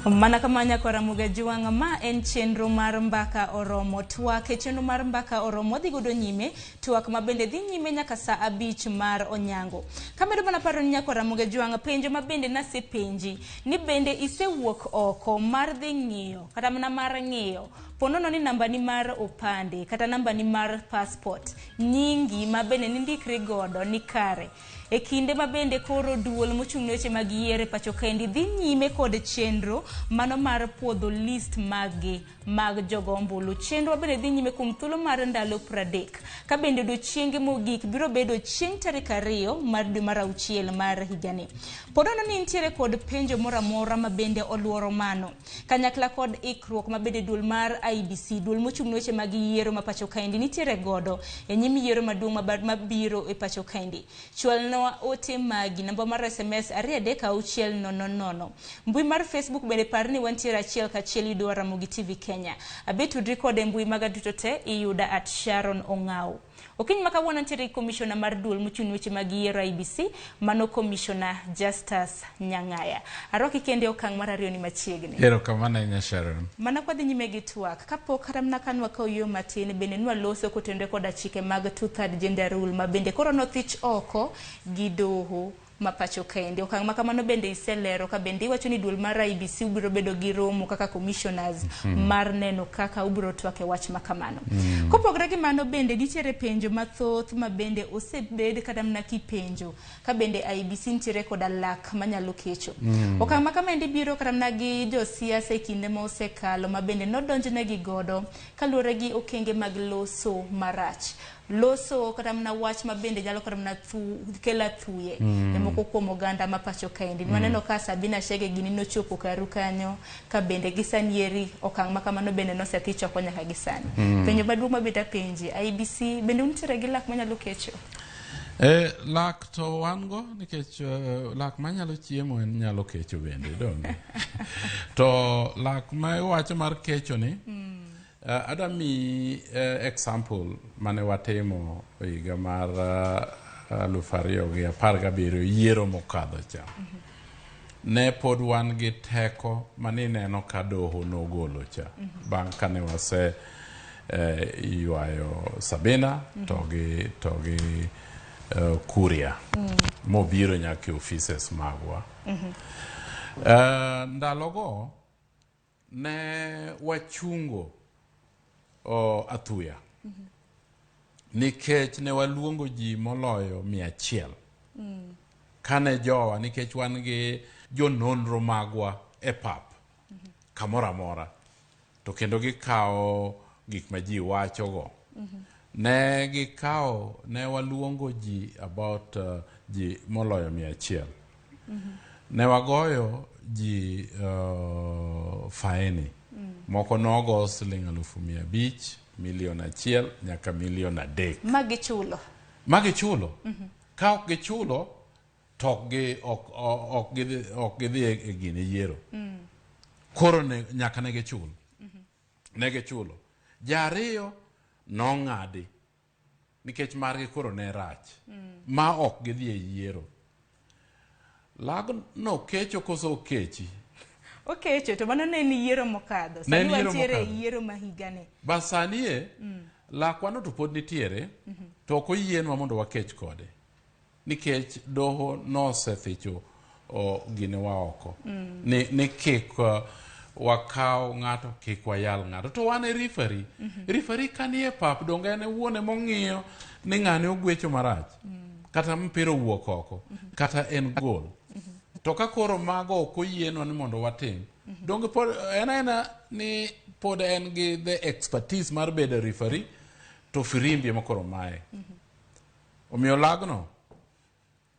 Mana kama nyakora Ramogi ma en chenro mar Mbaka Oromo. Twak e chenro mar Mbaka Oromo dhi godo nyime, twak ma bende dhi nyime nyaka saa 5 mar onyango. Kamedo mana paro ni nyakora Ramogi penjo ma bende nasepenji ni bende isewuok oko mar dhi ng'iyo kata mana mar ng'iyo ponono ni namba ni mar opande kata namba ni mar passport nyingi ma bende nindikri godo ni kare. E kinde ma bende koro duol mochung' ne weche mag yiero e pacho kaendi dhi nyime kod chenro mano mar puodho list maggi mag jogo ombulu. Chenro bende dhi nyime kuom thuolo mar ndalo 30 ka bende odiochienge mogik biro bedo chieng' tarik 2 mar dwe mar 6 mar higani. Ponono ni nitiere kod penjo moro amora ma bende oluoro mano kanyakla kod ikruok ma bende duol mar IEBC, duol mochung' ne weche mag yiero ma pacho kaendi nitiere godo e nyim yiero maduong' mabiro e pacho kaendi. Chwalnwa ote magi namba mar SMS 23600. Mbui mar Facebook bende par ni wantiere achiel kachiel yudo Ramogi TV Kenya. Abe tudri kode mbui maga duto te iyuda at Sharon Ong'au. Okinyi ma kawuono nitiere komishona mar duol mochung' ne weche mag yiero IEBC, mano komishona Justus Nyang'aya. Arwaki kende okang' mar ariyo ni machiegni. Erokamano ahinya Sharon. Mana kwadhi nyime gi twak, kapok kata mana ka nwakawo yo matin bende nwaloso kotenore koda chike mag two-third gender rule ma bende koro nothich oko gi doho ma pacho kaendi. Okang' ma kamano bende iselero ka bende iwacho ni duol mar IEBC ubiro bedo gi romo kaka commissioners mar neno kaka ubiro twak e wach ma kamano. Kopogore gi mano bende nitiere penjo mathoth ma bende osebed kata mana kipenjo ka bende IEBC nitiere koda lak manyalo kecho. Okang' ma kamaendi biro kata mana gi josiasa e kinde ma osekalo ma bende nodonjnegi godo kaluwore gi okenge mag loso marach. Loso kata mana wach ma bende nyalo kata mana kelo athuye e moko kuom oganda ma pacho kaendi. Waneno ka Sabina Chege gini nochopo karu kanyo ka bende gi sani eri okang' ma kamano bende nosethich oko nyaka gi sani. Penjo maduong' ma bende apenji, IEBC bende untiere gi lak manyalo kecho? Lak to wan go nikech lak manyalo chiemo en nyalo kecho bende, donge? To lak ma iwacho mar kecho ni Adwa miyi example mane watimo higa mar 2017 yiero mokadho cha. Ne pod wan gi teko mane ineno ka doho nogolo cha. Bang' kane wase ywayo Sabina to gi Kuria mobiro nyaka e offices magwa. Ndalogo ne wachungo athuya nikech ne waluongo ji moloyo 100 kane jowa, nikech wan gi jononro magwa e pap kamoro amora to kendo gikawo gik ma ji wachogo. Ne gikawo, ne waluongo ji about ji moloyo 100. Ne wagoyo ji faini. Moko nogo siling 500,000, 1,000,000 nyaka 3 million. Ma gichulo. Ma gichulo. Ka ok gichulo to ok gidhi e gine yiero. Koro nyaka ne gichul. Ne gichulo. Jariyo nong'adi nikech margi koro ne rach. Ma ok gidhi e yiero. Lagno kecho koso okechi? Okecho, to mano ne en yiero mokadho. Sani wantiere e yiero ma higani. Ba sani e, lakwano to pod nitiere, to ok oyienwa mondo wakech kode. Nikech doho nosethicho ginewa oko. Ni kik wakaw ng'ato, kik wayal ng'ato. To wan e referee. Referee kanie pap, donge en wuon emong'iyo ni ng'ane ogwecho marach. Kata mpira owuok oko, kata en gol. To ka koro mago ok oyienwa ni mondo watim, donge pod en aena ni pod en gi the expertise mar bedo referee, to firimbi ema koro maye. Omiyo lagno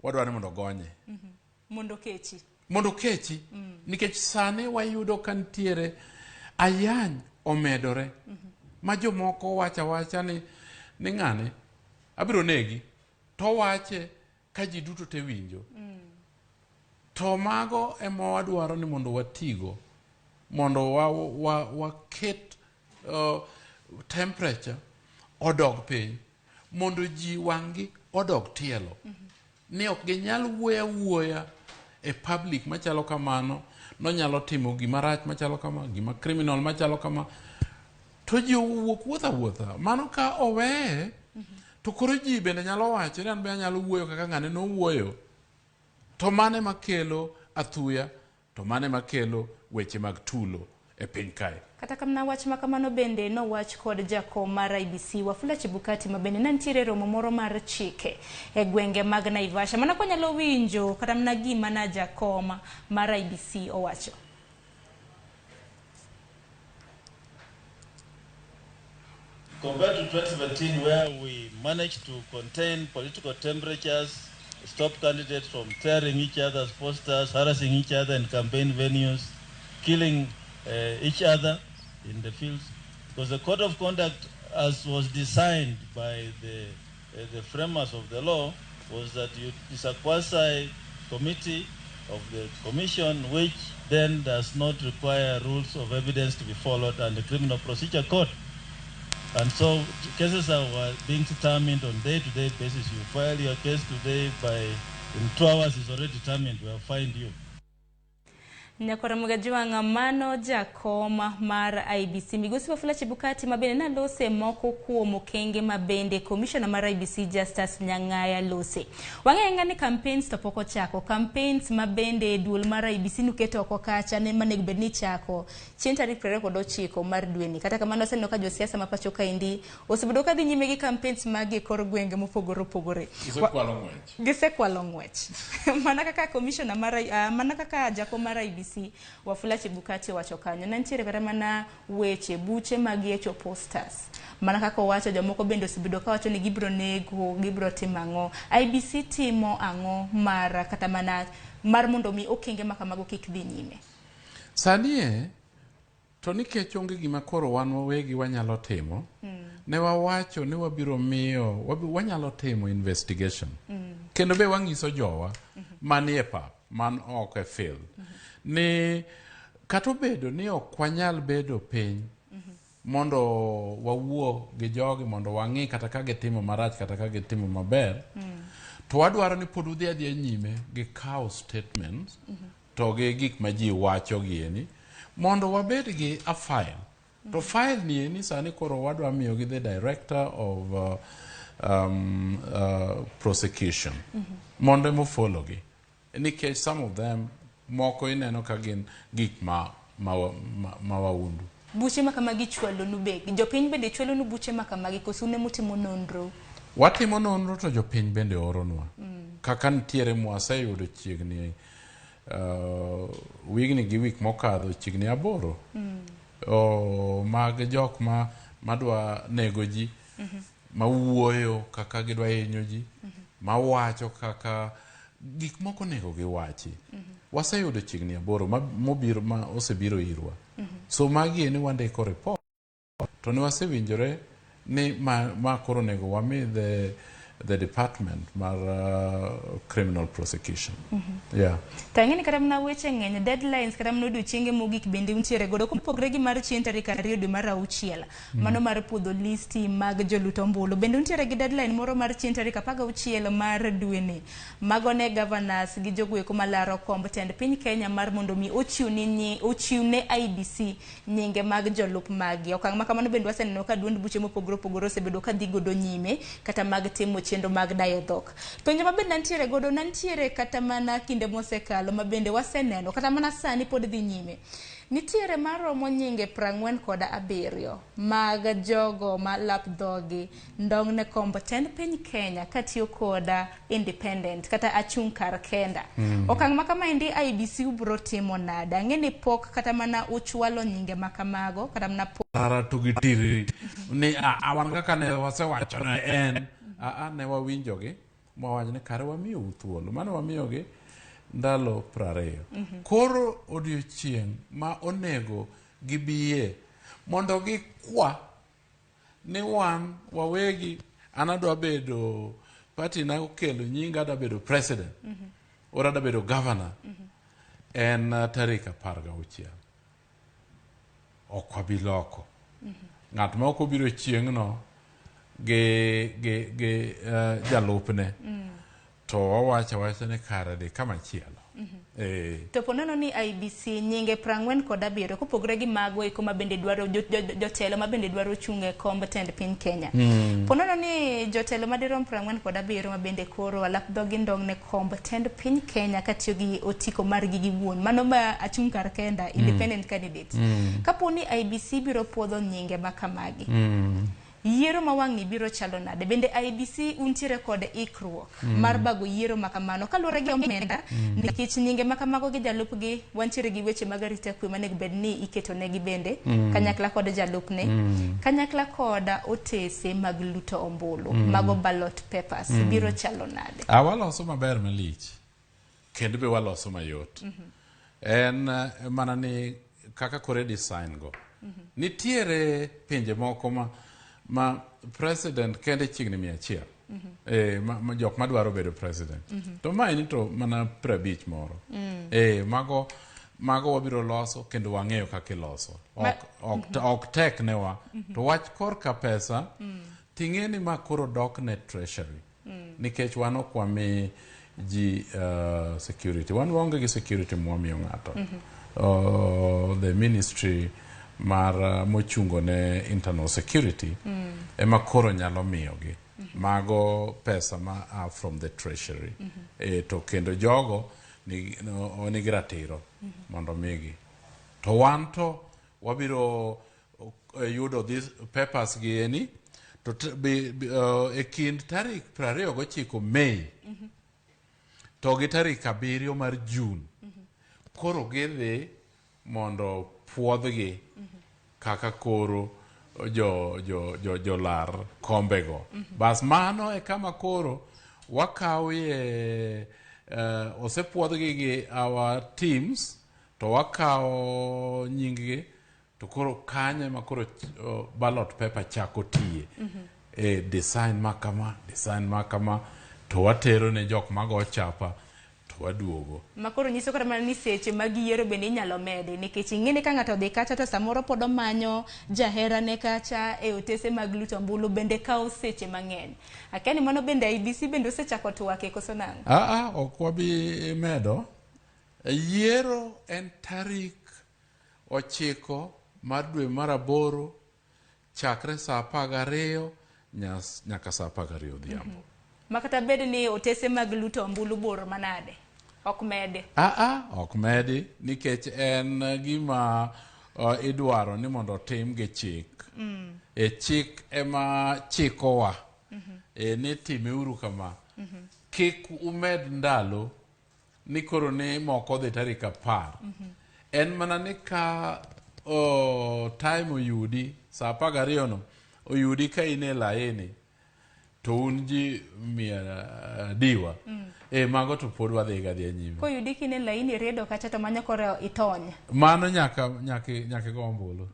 wadwaro ni mondo gonye. Mondo kechi. Mondo kechi. Nikech sani wayudo ka nitiere ayany omedore. Ma jomoko wacho awacha ni ng'ane abiro negi, to wache ka ji duto te winjo. To mago ema wadwaro ni mondo watigo, mondo waket temperature odog piny, mondo ji wang'gi odog tielo. Ni ok ginyal wuoyo awuoya e public machalo kamano, nonyalo timo gima rach machalo kama, gima criminal machalo kama, to ji owuok wuotho awuotha. Mano ka oweye, to koro ji bende nyalo wacho ni an be anyalo wuoyo kaka ng'ane nowuoyo. To mane makelo athuya, to mane makelo weche mag tulo e piny kae. Kata kamano wach ma kamano bende nowach kod jakom mar IEBC Wafula Chebukati, ma bende nitiere romo moro mar chike e gwenge mag Naivasha. Mana kwanyalo winjo kata mana gima na jakom mar IEBC owacho. Compared to 2017, where we managed to contain political temperatures, stop candidates from tearing each other's posters, harassing each other in campaign venues, killing each other in the fields, because the code of conduct, as was designed by the framers of the law, was that it's a quasi committee of the commission, which then does not require rules of evidence to be followed and the criminal procedure code. And so cases are being determined on day-to-day basis. You file your case today, by in 2 hours it's already determined, we'll find you. Nyakora Mugajwanga mano jakom mar IEBC Migosi Wafula Chebukati ma bende nalose moko kuom okenge ma bende commissioner mar IEBC Justus Nyang'aya lose. Wang'eyo ni campaigns to pok ochako, campaigns ma bende duol mar IEBC noketo oko kacha ne manego bed ni chako chieng' tarik 29 mar dweni. Kata kamano waseneno ka josiasa ma pacho kaendi osebedo ka dhi nyime gi campaigns magi e kor gwenge mopogore opogore. Gisekwalo ng'wech. Gisekwalo ng'wech. Mana kaka commissioner mar mana kaka jakom mar IEBC Wafula Chebukati owacho kanyo, ne nitiere kata mana weche buche mag yecho posters. Mana kaka owacho, jomoko bende osebedo kawacho ni gibiro nego, gibiro timo ang'o. IEBC timo ang'o mar kata mana mar mondo mi okenge ma kamago kik dhi nyime? Sani e, to nikech onge gima koro wan wawegi wanyalo timo, ne wawacho ni wabiro miyo, wanyalo timo investigation. Kendo be wang'iso jowa manie pap, man oko e field, ni kata obedo ni ok wanyal bedo piny mondo wawuo gi jogi mondo wang'i kata ka gitimo marach kata ka gitimo maber. To wadwaro ni pod udhi adhiya nyime gi kawo statements to gi gik ma ji wacho gieni mondo wabed gi a file. To file ni eni sani koro wadwa miyo gi the director of prosecution mondo emo follow gi nikech some of them moko ineno ka gin gik ma waundu. Buche ma kamagi chwalonu be jopiny bende chwalonu buche ma kamagi koso un emutimo nonro? Watimo nonro to jopiny bende oronwa. Kaka nitiere mwaseyudo chiegni wigni gi wik mokadho chiegni 8 mag jok ma madwa nego ji, mawuoyo kaka gidwa hinyo ji, mawacho kaka gik moko onego giwachi. Waseyudo chiegni 8 ma, mobiro ma osebiro irwa. So magi eni wandiko report to ne wasewinjore ni ma koro onego wami the department mar criminal prosecution. Yeah. To ang'e ni kata mana weche ng'eny, deadlines kata mana odiochienge mogik bende untiere godo kopogre gi mar chieng' tarik 2 dwe mar 6 mano mar puodho listi mag jolut ombulu. Bende untiere gi deadline moro mar chieng' tarik 16 mar dweni. Mago ne governors gi jogo eko malaro komb tend piny Kenya mar mondo mi ochiw ne IEBC nyinge mag jolup maggi. Okang' ma kamano bende waseneno ka duond buche mopogore opogore osebedo ka dhi godo nyime kata mag timo chenro mag dayo dhok. Penjo ma bende nantiere godo nantiere kata mana kinde mosekalo ma bende waseneno kata mana sani pod dhi nyime. Nitiere maromo nyinge 47 mag jogo ma lap dhogi ndong' ne komb tend piny Kenya katiyo koda independent kata achung' kar kenda. Okang' ma kamaendi IEBC ubro timo nade? Ang'e ni pok kata mana uchwalo nyinge ma kamago kata mana pok Rara to gi tiriri ni a wan kaka ne wasewacho ne en a ne wawinjogi mwawacho ni kare wamiyou thuolo mane wamiyogi ndalo 20. Koro odiochieng' ma onego gibiye mondo gikwa ni wan wawegi an adwa bedo party na okelo nyinga adwa bedo president or adwa bedo governor en tarik 16. Ok wabi loko. Ng'at ma ok obiro chieng'no gi jalupne to wawacho awacha ni kare dhi kama chielo. To po nono ni IEBC nyinge 47 kopogore gi mago eko ma bende dwaro jotelo ma bende dwaro chung' e komb tend piny Kenya. Po nono ni jotelo madirom 47 ma bende koro alap dhogi ndong' ne komb tend piny Kenya katiyo gi otiko margi giwuon mano ma achung' kar kenda independent candidates. Kapo ni IEBC biro puodho nyinge ma kamagi, yiero ma wang'ni biro chalo nade? Bende IEBC untiere kod ikruok mar bago yiero ma kamano kaluwore gi omenda nikech nyinge ma kamago gi jalupgi wantiere gi weche mag arita kwe manego bed ni iketo negi bende kanyakla kod jalupne kanyakla kod otese mag luto ombulu mago ballot papers biro chalo nade? Waloso maber malich kendo be waloso mayot. En mana ni kaka kore design go. Nitiere pinje moko ma president kende chiegni 100. Ma jok madwaro bedo president. To maeni to mana 50 moro. Mago wabiro loso kendo wang'eyo kaka iloso. Ok tek newa. To wach korka pesa, ting'e ni ma koro dok ne treasury. Nikech wan ok wami ji security. Wan waonge gi security mwamiyo ng'ato. The ministry mar mochungo ne internal security ema koro nyalo miyogi. Mago pesa ma are from the treasury. To kendo jogo nigi ratiro mondo migi. To wan to wabiro yudo these papers gi eni to e kind tarik 29 Mei to gi tarik 7 mar June koro gidhi mondo puodhgi kaka koro jolar kombego. Bas mano e kama koro wakawie osepuodhgi gi our teams to wakawo nying-gi to koro kanyo ema koro ballot paper chako tiye. Design ma kama, design ma kama to watero ne jok mago chapa. to waduogo. Ma koro nyiso kata mana ni seche mag yiero bende inyalo medi nikech ing'e ni ka ng'ato odhi kacha to samoro pod omanyo jaherane kacha e otese mag luto ombulu bende kawo seche mang'eny. Akia ni mano bende IEBC bende osechako twake koso nang'o? Aa, ok wabi medo. Yiero en tarik 9 mar dwe mar 8 chakre saa 12 nyaka saa 12 odhiambo. Ma kata bed ni otese mag luto ombulu bor manade, ok medi. Aa, ok medi nikech en gima idwaro ni mondo otim gi chik. E chik ema chikowa. E ni timeuru kama. Kik umed ndalo ni koro ni moko dhi tarik 10. En mana ni ka time oyudi saa 12 no oyudi ka in e laini to un ji 100 diwa. E mago to pod wadhi ga dhi nyime. Koyudi ka in e laini riedo kacha to mano koro itony. Mano nyaka go ombulu.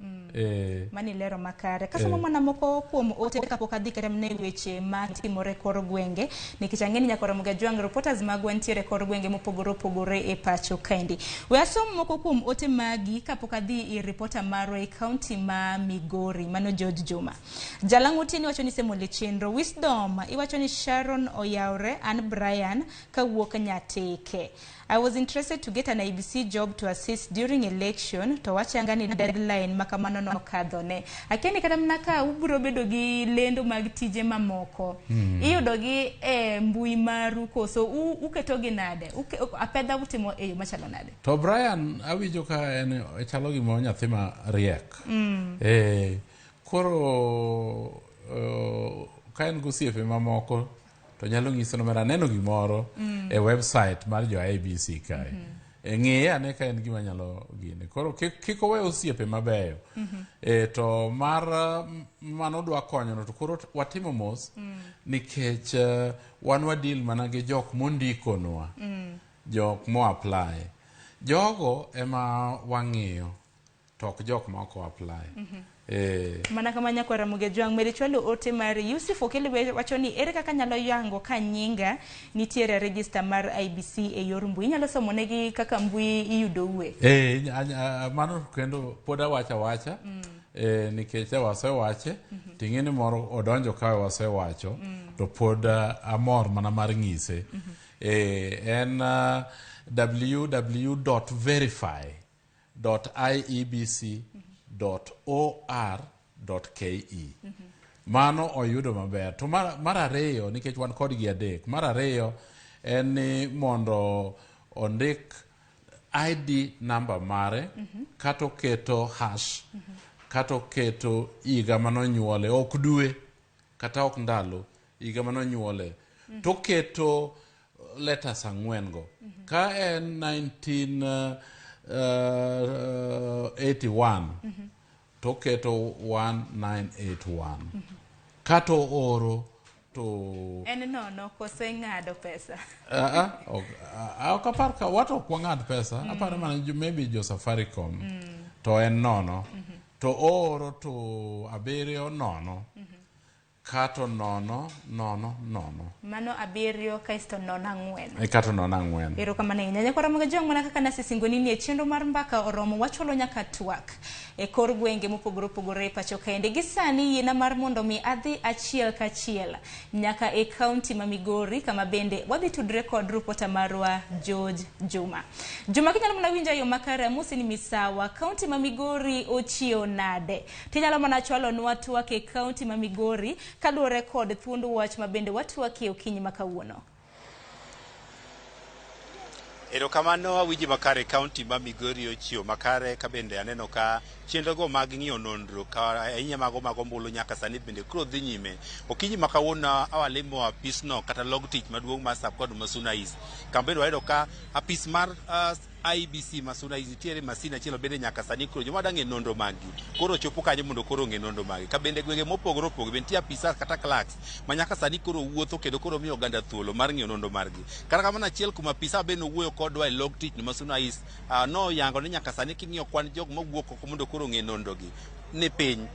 Mani lero makare. Kasomo mana moko kuom ote kapok adhi kata mana e weche matimore kor gwenge nikech ang'e ni nyaka Ramogi Ajwang' reporters magwa nitiere kor gwenge mopogore opogore e pacho kaendi. We asom moko kuom ote magi kapok adhi ir reporter marwa e kaunti ma Migori, mano George Juma. Jalang'o Otieno wacho ni Semole chenro. Wisdom iwacho ni Sharon Oyawre an Brian kawuok Nyateke. I was interested to get an IEBC job to assist during election to wachanga ni deadline makamano nokadhone. Akia ni kata mana ka ubiro bedo gi lendo mag tije mamoko. Iyudo gi e mbui maru koso uketo gi nade? Apedha utimo e yo machalo nade? To Brian awinjo ka en chalo gima nyathi ma riek. Koro ka en gosiepe mamoko to nyalo nyiso ni mera aneno gimoro e website mar jo IEBC kae. Ng'iye ane ka en gima nyalo gini. Koro kik owe osiepe mabeyo. To mar mano dwa konyo to koro watimo mos nikech wan wadil mana gi jok mondikonwa. Jok mo apply. Jogo ema wang'iyo to ok jok ma ok apply. Mana kama nyakwa Ramogi Ajwang' mede chwalo ote mar Yusuf Okelo wacho ni ere kaka nyalo yango ka nyinga nitiere e register mar IEBC e yor mbui. Inyalo somo negi kaka mbui iyudo ue? Mano kendo pod awacho awacha. Nikech wasewache ting'e ni moro odonjo ka wasewacho to pod amor mana mar ng'ise. En www.verify.iebc.or.ke. Mano oyudo maber. To mar ariyo nikech wan kod gi adek. Mar ariyo en ni mondo ondik ID number mare kata oketo hash kata oketo higa manonyuole ok dwe kata ok ndalo higa manonyuole to oketo letters 4 go. Ka en 1981 to oketo 1981. Kata ooro to en nono koso ing'ado pesa? Ok apar ka wato ok wang'ad pesa. Aparo mana maybe jo Safaricom to en nono. To ooro to 7 0 kato 0 0 0. Mano 7 kaeto 0 4. Kato 0 4. Erokamano ahinya. Nyakwa Ramogi Ajwang' mana kaka nasesingoni ni e chenro mar mbaka oromo wachwalo nyaka twak e kor gwenge mopogore opogore e pacho kaendi. Gi sani yiena mar mondo mi adhi achiel kachiel nyaka e kaunti ma Migori kama bende wadhi tudre kod ripota marwa George Juma. Juma kinyalo mana winjo yo makare amosi ni misawa. Kaunti ma Migori ochiewo nade? Tinyalo mana chwalonwa twak e kaunti ma Migori kaluwore kod thuond wach ma bende watwakie okinyi ma kawuono. Erokamano awinji makare. Kaunti ma Migori ochiewo makare ka bende aneno ka chenrogo mag ng'iyo nonro ka ahinya mago mag ombulu nyaka sani bende koro dhi nyime. Okinyi ma kawuono awalimo apisno kata log tich maduong' mar Sub-County ma Suna East. Kama bende wayudo ka apis mar IEBC ma Suna East nitiere masin achiel bende nyaka sani koro joma dwa ng'e nonro mag-gi koro chopo kanyo mondo koro ong'e nonro mag-gi. Ka bende gwenge mopogore opogore bende nitie apisas kata clerks ma nyaka sani koro wuotho kendo koro miyo oganda thuolo mar ng'iyo nonro margi. Kata kamano achiel kuom apisa bende owuoyo kodwa e log tich ma Suna East noyango ni nyaka sani king'iyo kwan jok mawuok oko mondo koro ong'e nonro gi ni piny.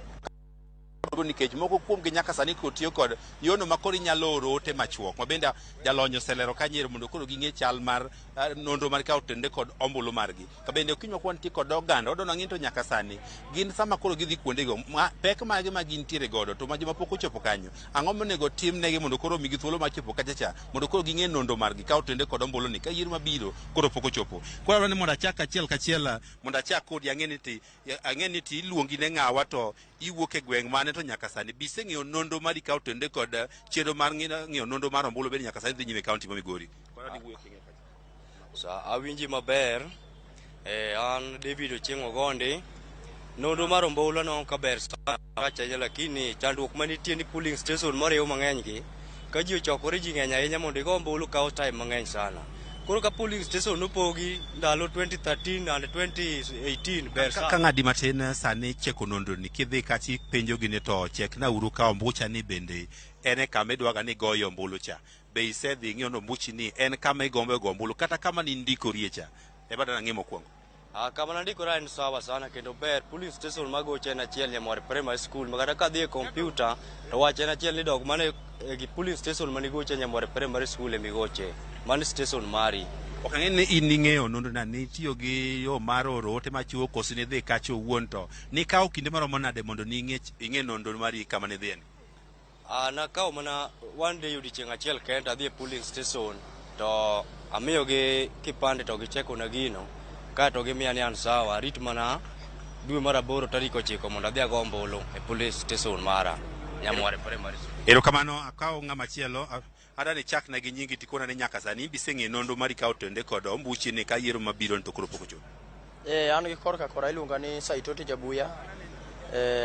Nikech moko kuomgi nyaka sani koro tiyo kod yono ma koro inyalo oro ote machuok ma bende jalony oselero kanyo mondo koro ging'e chal mar nonro mar ka otenore kod ombulu margi. Ka bende okinyi ma wantie kod oganda wadwa nang'e to nyaka sani gin sama koro gidhi kuondego pek mage ma gintiere godo to ma joma pok ochopo kanyo ang'o monego timnegi mondo koro omigi thuolo mar chopo kacha cha mondo koro ging'e nonro margi ka otenore kod ombulu ni ka yiero mabiro koro pok ochopo. Koro adwa ni mondo achak achiel kachiel mondo achak kodi ang'e ni ti ang'e ni ti iluongi ne ng'awa to iwuok e gweng' mane to nyaka sani biseng'eyo nonro mari ka otenore kod chenro mar ng'iyo nonro mar ombulu bende nyaka sani dhi nyime e kaunti ma Migori. Koro adhi wuoyo king'e kacha. Sa awinji maber. An David Ochieng' Ogondi. Nonro mar ombulu aneno ka ber sana rach ahinya lakini chandruok manitie ni polling station moriw mang'eny gi ka ji ochokore ji ng'eny ahinya mondo igo ombulu kawo time mang'eny sana. Koro ka polling station nopogi ndalo 2013 and 2018 ber sana. Ka ng'adi matin sani cheko nonro ni kidhi kacha ipenjogi ni to chekna uru ka ombucha ni bende en e kama idwaga ni goyo ombulu cha. Be isedhi ing'iyo ni ombuchi ni en kama igombo go ombulu kata kama nindikorie cha. Ema dana ng'e mokwongo. Kama nandikora en sawa sana kendo ber. Polling station magocho en achiel Nyamware Primary School. Ma kata kadhi e kompyuta to wach en achiel ni dog mana e gi polling station manigoche Nyamware Primary School emigoche. Mano station mari. Ok ang'e ni in ing'eyo nonro na nitiyo gi yo mar oro ote machuok koso nidhi kacha owuon to nikawo kinde maromo nade mondo ning'e ing'e nonro mari kama nidhiye ni? Nakawo mana one day odiochieng' achiel kende adhi e polling station to amiyogi kipande to gichekona gino kaeto gimiya ni an sawa arit mana dwe mar aboro tarik 9 mondo adhi ago ombulu e polling station mara Nyamware Primary School. Erokamano akawo ng'ama chielo adwa ni ichakna gi nyingi tikona ni nyaka sani ibiseng'eyo nonro mari ka otenore kod ombuchi ni ka yiero mabiro ni to koro pok ochopo. An gi korka kora iluonga ni Saitoti Jabuya.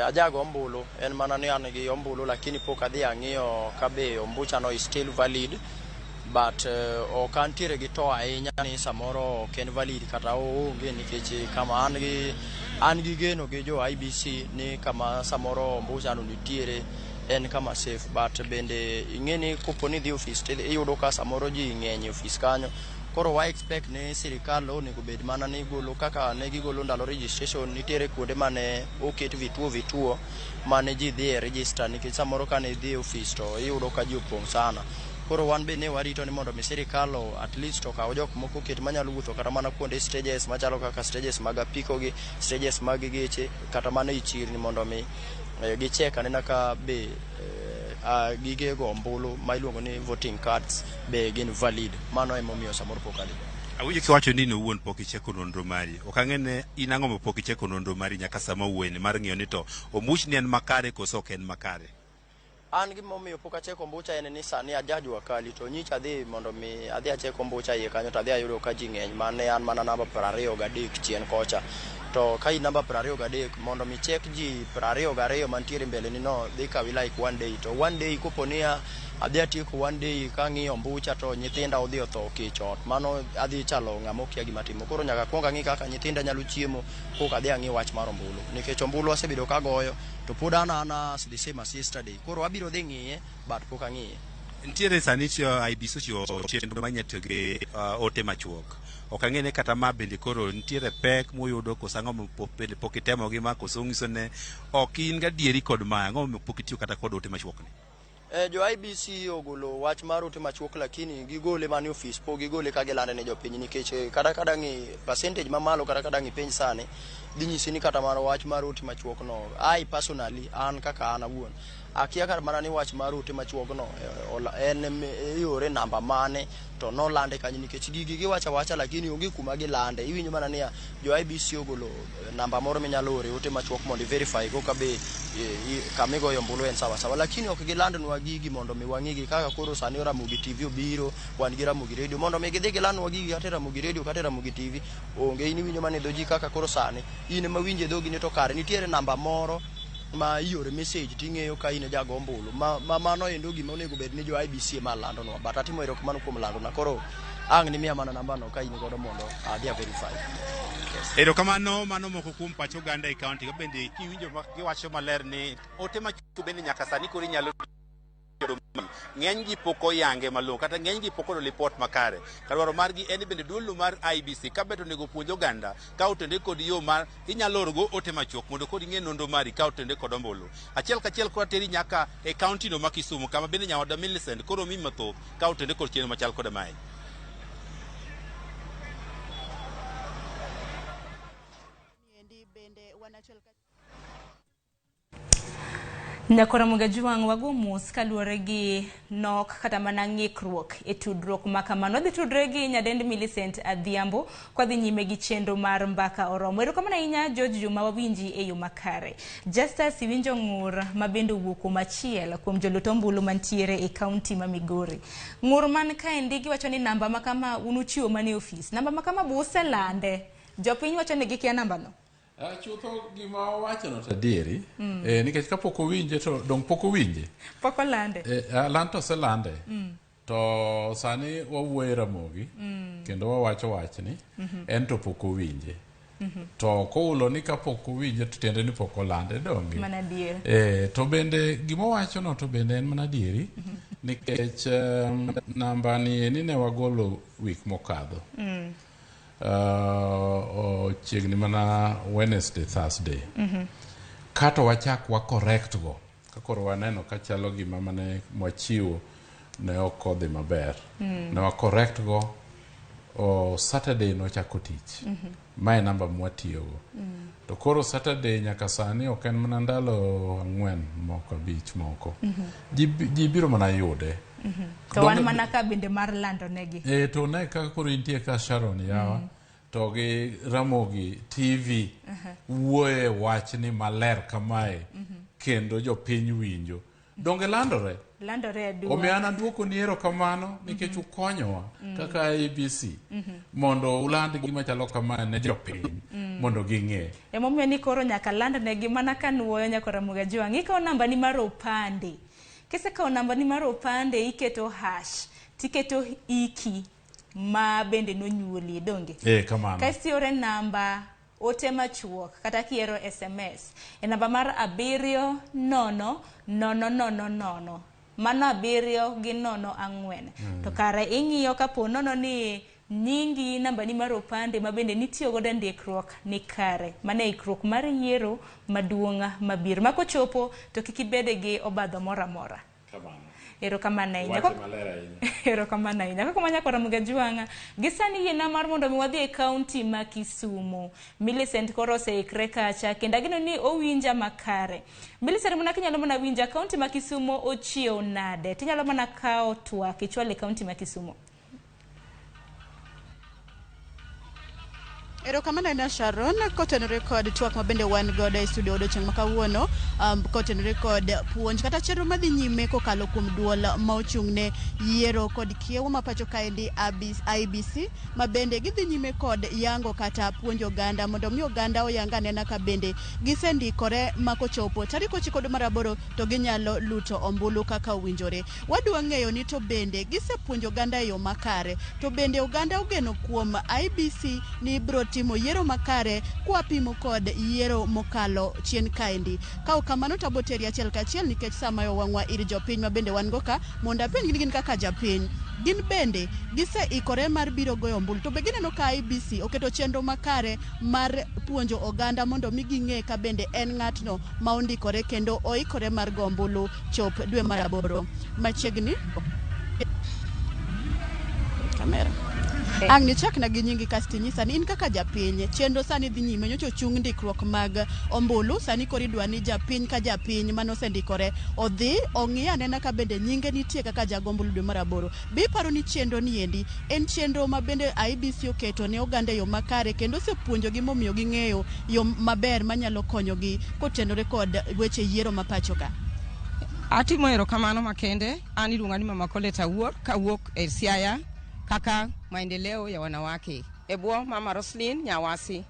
Ajago ombulu, en mana ni an gi ombulu lakini pok adhi ang'iyo ka be ombucha no is still valid but ok antiere gi to ahinya ni samoro ok en valid kata oonge nikech kama an gi geno gi jo IBC ni kama samoro ombucha no nitiere en kama safe but bende ing'e ni kopo ni idhi ofis to iyudo ka samoro ji ng'eny e ofis kanyo. Koro wa expect ni sirikal onego bed mana ni golo kaka ne gigolo ndalo registration nitiere kuonde mane oket vituo mane ji dhi e register nikech samoro kane idhi e ofis to iyudo ka ji opong' sana. Koro wan be ne warito ni mondo mi sirikal at least okaw jok moko oket manyalo wuotho kata mana kuonde stages machalo kaka stages mag apiko gi, stages mag geche kata mana e chirni mondo mi gicheck anena ka be gige go ombulu ma iluongo ni voting cards be gin valid. Mano emomiyo samoro pok adhi. Awinjo kiwacho ni in owuon pok icheko nonro mari. Ok ang'e ne in ang'o ma pok icheko nonro mari nyaka sama wuoyeni mar ng'iyo ni to ombuchni en makare koso ok en makare. An gimomiyo pok acheko ombucha en ni sani aja jua kali to nyicha adhi mondo mi adhi achek ombucha iye kanyo to adhi ayudo ka ji ng'eny mane an mana namba 23 chien kocha. To ka in namba 23 mondo mi chek ji 22 mantiere mbele ni no dhi kawi like one day to one day kopo ni adhi atieko one day kang'iyo ombucha to nyithinda odhi otho kech ot mano adhi chalo ng'ama okia gima timo. Koro nyaka akwong ang'i kaka nyithinda nyalo chiemo koka adhi ang'i wach mar ombulu nikech ombulu asebedo kagoyo to pod an ana the same as yesterday. Koro abiro dhi ng'iye but pok ang'iye. Nitiere sani IEBC ochiwo chenro mar tiyo gi ote machuok. Ok ang'e ni kata ma bende koro nitiere pek muyudo koso ang'o ma bende pok itemo gi ma koso ng'iso ne ok in gadieri kod ma ang'o ma pok itiyo kata kod ote machuok ni. Jo IBC ogolo wach mar ote machuok lakini gigole mana e ofis pok gigole ka gilande ne jopiny nikech kata ka dang' percentage mamalo kata ka dang' ipenj sani dhi nyisi ni kata mana wach mar ote machuok no I personally an kaka an awuon akia kata mana ni wach mar ote machuok no en iore namba mane to nolande kanyo nikech gigi giwacho awacha lakini onge kuma gilande. Iwinjo mana niya jo IBC ogolo namba moro minyalo ore ote machuok mondo i-verify go ka be kama igoyo ombulu en sawa sawa lakini ok gilandnwa gigi mondo mi wang'igi kaka koro sani Ramogi TV obiro wan gi Ramogi Radio mondo mi gidhi gilandnwa gigi kata e Ramogi Radio kata e Ramogi TV onge. In iwinjo mana e dho ji kaka koro sani in ema winjo e dhogi ni to kare nitiere namba moro ma iore message ting'eyo ka in e jago ombulu ma mano endo gima onego bed ni jo IBC ema landonwa but atimo erokamano kuom landona koro ang' nimiya mana namba no ka in godo mondo adhi a verify. Yes. Erokamano mano moko kuom pach oganda e kaunti ka bende kiwinjo giwacho maler ni ote machuok bende nyaka sani koro inyalo Ng'eny gi pok oyange malong'o kata ng'eny gi pok oyudo lipot makare. Kar dwaro margi en ni bende duol mar IEBC ka bet onego puonj oganda ka otende kod yo mar inyalo oro go ote machuok mondo koro ing'e nonro mari ka otende kod ombulu. Achiel kachiel koro ateri nyaka e kaunti no ma Kisumu kama bende nyawadwa Millicent koro omi mathoth ka otende kod chenro machal koda mae. Nyakora Mugajwang' wago mos kaluwore gi nok kata mana ng'ikruok e tudruok ma kamano. Wadhi tudre gi nyadendi Millicent Adhiambo kwadhi nyime gi chenro mar Mbaka Oromo. Erokamano ahinya George Juma, wawinji e yo makare. Justus iwinjo ng'ur ma bende owuok kuom achiel kuom jolut ombulu mantiere e kaunti ma Migori. Ng'ur man kaendi giwacho ni namba ma kama un uchiwo mana e ofis. Namba ma kama be uselande. Jopiny wacho ni gikia namba no. Chutho gima owachono to adieri. Nikech kapok owinje to dong pok owinje. Pok olande. Land to oselande. To sani wawuoyo e Ramogi kendo wawacho wachni en to pok owinje. To koulo ni kapok owinje to tiende ni pok olande donge. Mana adier. To bende gima owachono to bende en mana adieri nikech namba ni eni ne wagolo wik mokadho. Chiegni mana Wednesday, Thursday. Kato wachak wa correct go. Ka koro waneno ka chalo gima mane mwachiwo ne ok odhi maber. Ne wa correct go Saturday nochako tich. Mae namba mwatiyogo. To koro Saturday nyaka sani ok en mana ndalo 4 moko 5 moko. Ji biro mana yude. To wan mana ka bende mar lando negi. To ne kaka koro intie ka Sharon yawa. To gi Ramogi TV wuoye wachni maler kamae kendo jopiny winjo. Donge landore? Landore aduwa. Omiyo an aduoko ni erokamano nikech ukonyowa kaka IEBC mondo uland gima chalo kamae ne jopiny mondo ging'e. Emomiyo ni koro nyaka land negi mana ka nuoyo nyaka Ramogi Ajwang'. Ikawo namba ni mar opande. Kisekawo namba ni mar opande iketo hash tiketo iki ma bende nonyuoli donge. Kamano. Kasto iore namba ote machuok kata kiero SMS e namba mar 7 0 0 0 0 mano 7 gi 0 4. To kare ing'iyo kapo nono ni nyingi namba ni mar opande ma bende nitiyo godo e ndikruok ni kare. Mano e ikruok mar yiero maduong' mabiro. Ma kochopo to kik ibede gi obadho moro amora. Erokamano ahinya. Erokamano ahinya. Kaka manyako Ramogi Ajwang', gi sani yiena mar mondo mi wadhi e kaunti ma Kisumu. Millicent koro oseikre kacha kendo ageno ni owinja makare. Millicent mana kinyalo mana winja kaunti ma Kisumu ochiew nade? Tinyalo mana kawo twak ichwal e kaunti ma Kisumu. Erokamano ahinya Sharon, kotenore kod twak mabende wan godo e studio odiochieng' ma kawuono, kotenore kod puonj kata chenro madhi nyime kokalo kuom duol ma ochung' ne yiero kod kiewo ma pacho kaendi IEBC ma bende gidhi nyime kod yango kata puonjo oganda mondo mi oganda oyang anena ka bende gisendikore ma kochopo tarik 9 dwe mar 8 to ginyalo luto ombulu kaka owinjore. Wadwa ng'eyo ni to bende gisepuonjo oganda e yo makare, to bende oganda ogeno kuom IEBC ni bro timo yiero makare kwapimo kod yiero mokalo chien kaendi. Ka ok kamano to abo teri achiel kachiel nikech sama wang'wa ir jopiny ma bende wan go ka mondo apenjgi ni gin kaka japiny gin bende giseikore mar biro goyo ombulu, to be gineno ka IEBC oketo chenro makare mar puonjo oganda mondo mi ging'e ka bende en ng'atno ma ondikore kendo oikore mar go ombulu chop dwe mar 8 machiegni. Kamera. Ang' nichakna gi nyingi kasto inyisa ni in kaka japiny, chenro sani dhi nyime nyocha ochung ndikruok mag ombulu, sani koro idwa ni japiny ka japiny mane osendikore odhi ong'i anena ka bende nyinge nitie kaka jago ombulu dwe mar 8. Be iparo ni chenro ni endi en chenro ma bende IEBC oketo ne oganda e yo makare kendo osepuonjogi momiyo ging'eyo yo maber manyalo konyogi kotenore kod weche yiero ma pacho ka? Atimo erokamano makende, an iluonga ni Mama Colette Awuor kawuok e Siaya kaka maendeleo ya wanawake e bwo Mama Roslyn Nyawasi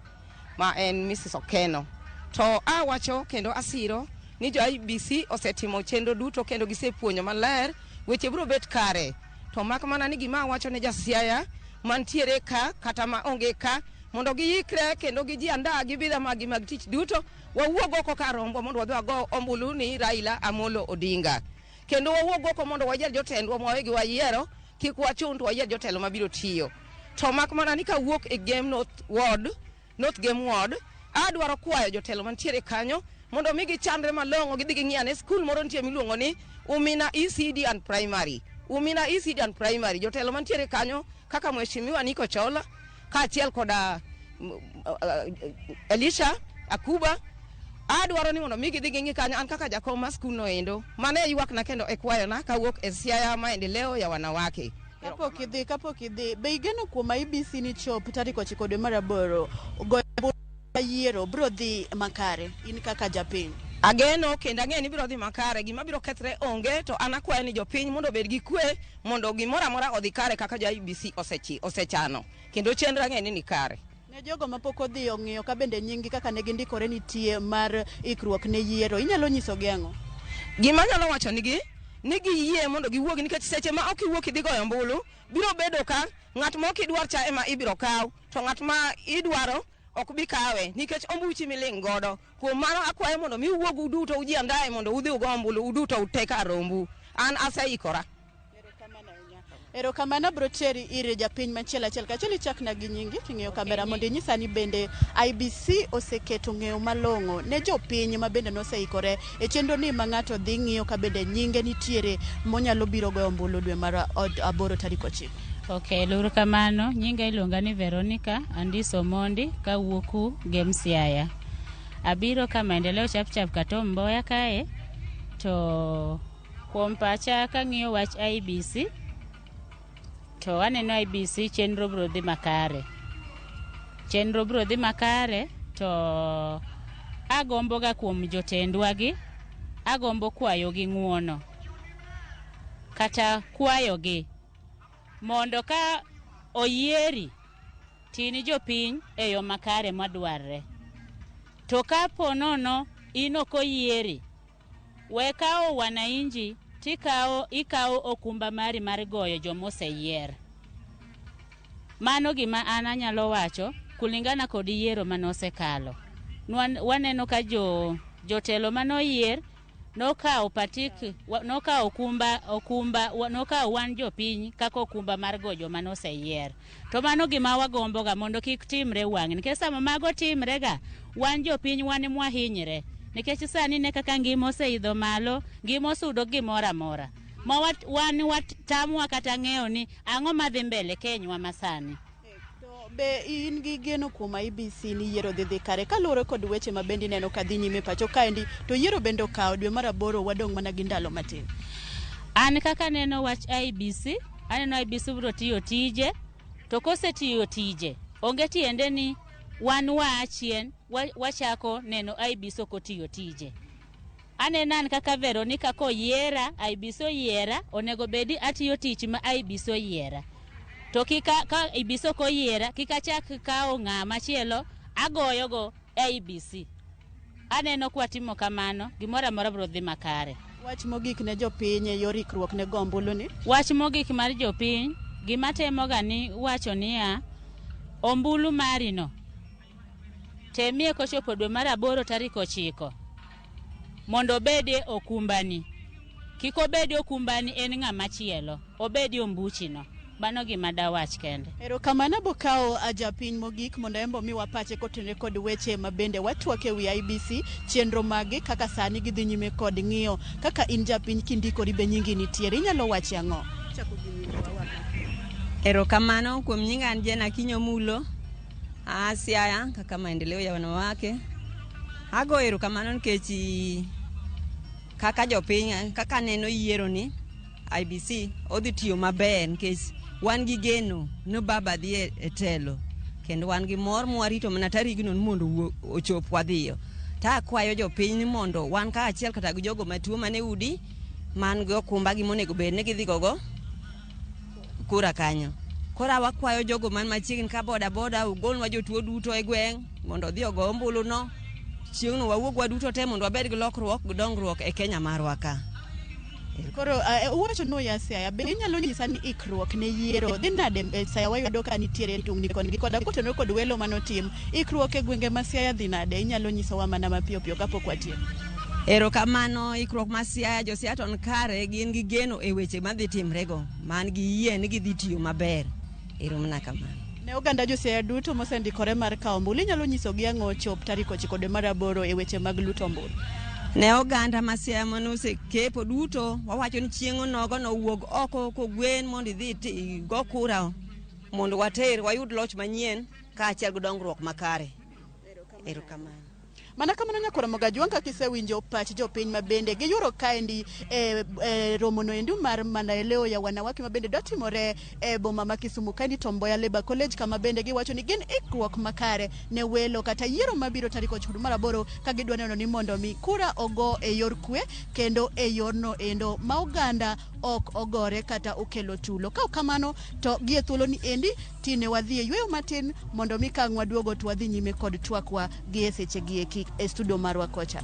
ma en Mrs. Okeno. To awacho kendo asiro ni jo IEBC osetimo chenro duto kendo gisepuonjo maler weche biro bet kare. To mak mana ni gima awacho ne ja Siaya mantiere ka kata ma onge ka mondo giikre kendo gijiandaa gi bidhaa maggi mag tich duto wawuog oko kar rombo mondo wadhi wago ombulu ni Raila Amolo Odinga. Kendo wawuog oko mondo wayier jotendwa mwawegi wayiero, kik wachun to wayier jotelo mabiro tiyo. To mak mana ni kawuok e Gem North Ward, North Gem Ward, adwaro kwayo jotelo mantiere kanyo mondo mi gichandre malong'o gidhi ging'i ane skul moro nitie miluongo ni Umina ECD and Primary. Umina ECD and Primary, jotelo mantiere kanyo kaka Mheshimiwa Nico Chola kaachiel koda Elisha Akuba adwaro ni mondo mi gidhi ging'i kanyo an kaka jakom mar skul no endo. Mano e ywakna kendo e kwayona kawuok e Siaya Maendeleo ya Wanawake. Kapok idhi, be igeno kuom IEBC ni chop tarik 9 dwe mar 8 goyo ombulu yiero biro dhi makare in kaka japiny? Ageno kendo ang'eyo ni biro dhi makare, gima biro kethre onge to an akwayo ni jopiny mondo obed gi kwe mondo gimoro amora odhi kare kaka jo IEBC osechano kendo chenro ang'eyo ni ni kare. Ne jogo mapok odhi ong'iyo ka bende nying kaka ne gindikore nitie mar ikruok ne yiero, inyalo nyisogi ang'o? Gima anyalo wacho nigi ni giyie mondo giwuogi nikech seche ma ok iwuok idhi goyo ombulu biro bedo ka ng'at ma ok idwar cha ema ibiro kaw to ng'at ma idwaro ok bi kawe nikech ombuchi miling' godo. Kuom mano akwayo mondo mi uwuog uduto ujiandae mondo udhi ugo ombulu uduto ute kar rombu. An aseikora. Erokamano abiro teri ir japiny machielo achiel kachiel ichakna gi nyingi king'iyo kamera mondo inyisa ni bende IEBC oseketo ng'eyo malong'o ne jopiny ma bende noseikore e chenro ni ma ng'ato dhi ng'iyo ka bende nyinge nitiere monyalo biro goyo ombulu dwe mar 8 tarik 9. Ok, lur kamano. Nyinga iluonga ni Veronica Andiso Mondi kawuok Gem Siaya. Abiro ka maendeleo chapchap ka Tom Mboya kae to kuom pacha kang'iyo wach IEBC to aneno IEBC chenro biro dhi makare. Chenro biro dhi makare to agombo ga kuom jotendwa gi agombo kwayo gi ng'uono kata kwayo gi mondo ka oyieri tini jopiny e yo makare madwarre. To ka po nono in ok oyieri, we kawo wananchi tikawo ikawo okumba mari mar goyo jomoseyier. Mano gima an anyalo wacho kulingana kod yiero manosekalo. Waneno ka jotelo manoyier nokawo patik nokawo okumba nokawo wan jopiny kaka okumba mar go joma noseyier. To mano gima wagombo ga mondo kik timre wang'ni nikech sama mago timre ga wan jopiny wan mwahinyre nikech sani ne kaka ngima oseidho malo, ngima osudo gimoro amora ma wan tamwa kata ng'eyo ni ang'o madhi mbele Kenywa masani. To be in gi geno kuom IEBC ni yiero dhi dhi kare kaluwore kod weche ma bende ineno ka dhi nyime pacho kaendi to yiero bende okawo dwe mar 8 wadong' mana gi ndalo matin. An kaka neno wach IEBC, aneno IEBC biro tiyo tije to kosetiyo tije onge tiende ni wan waa chien wachako neno IEBC ok otiyo tije. Aneno an kaka Veronica koyiera, IEBC oyiera, onego bedi atiyo tich ma IEBC oyiera. To kika ka IEBC ok oyiera, kik achak kawo ng'ama chielo agoyogo IEBC. Aneno kwatimo kamano, gimoro amora biro dhi makare. Wach mogik ne jopiny e yor ikruok ne go ombulu ni? Wach mogik mar jopiny, gima temoga ni wacho niya, ombulu mari no, temie kochopo dwe mar 8 tarik 9, mondo obedie okumbani. Kik obedi okumbani en ng'ama chielo, obedi ombuchino. Mano gima dawach kende. Erokamano abokawo japiny mogik mondo en be omiwa pache kotenore kod weche ma bende watwak e wi IEBC chenro magi kaka sani gidhi nyime kod ng'iyo kaka in japiny kindikori be nyingi nitiere inyalo wache ang'o? Chako gi nyingi wawaka. Erokamano kuom nyinga an Jane Akinyo Mulo, aa Siaya kaka maendeleo ya wanawake. Ago erokamano nikech kaka jopiny kaka neno yiero ni IEBC odhi tiyo maber nikech wan gi geno ni baba dhi e telo kendo wan gi mor mwarito mana tarigno ni mondo ochop wadhiyo. Ta akwayo jopiny ni mondo wan kaachiel kata gi jogo matuo mane udi man gi okumba gi monego bed ni gidhi gogo kura kanyo. Koro wakwayo jogo man machiegni ka boda boda ugolnwa jotuo duto e gweng' mondo odhi ogo ombulu no. Chieng'no wawuog waduto te mondo wabed gi lokruok gi dongruok e Kenya marwa ka. Koro uwacho ni uya Siaya, be inyalo nyisa ni ikruok ne yiero dhi nade e Siaya wayudo ka nitiere tungni koni gi koda kotenore kod welo manotim ikruok e gwenge ma Siaya dhi nade inyalo nyisowa mana mapiyo piyo kapok watieko. Erokamano ikruok ma Siaya, jo Siaya to ni kare gin gi geno e weche madhi timrego man gi yie ni gidhi tiyo maber. Ero mana kamano. Ne oganda jo Siaya duto mosendikore mar kawo ombulu, inyalo nyisogi ang'o chop tarik 9 dwe mar aboro e weche mag luto ombulu? Ne oganda ma Siaya mane osekepo duto, wawacho ni chieng' onogo no wuog oko kogwen mondo idhi igo kura mondo water wayud loch manyien kaachiel gi dongruok makare. Erokamano. Mana kamano nyakoro Mogajwang' kaka isewinjo pach jopiny ma bende giyuoro kaendi e, e romono endi mar maendeleo ya wanawake ma bende dotimore e boma ma Kisumu kaendi Tom Mboya Labour College kama bende giwacho ni gin ikruok makare ne welo kata yiero mabiro tarik 9 mar aboro ka gidwa neno ni mondo mi kura ogo e yor kwe kendo e yorno endo ma oganda ok ogore kata okelo tulo. Ka ok kamano to gie thuolo ni endi tine wadhi e yweyo matin mondo mi ka ang' waduogo to wadhi nyime kod twakwa gi e seche gi eki e studio marwa kocha.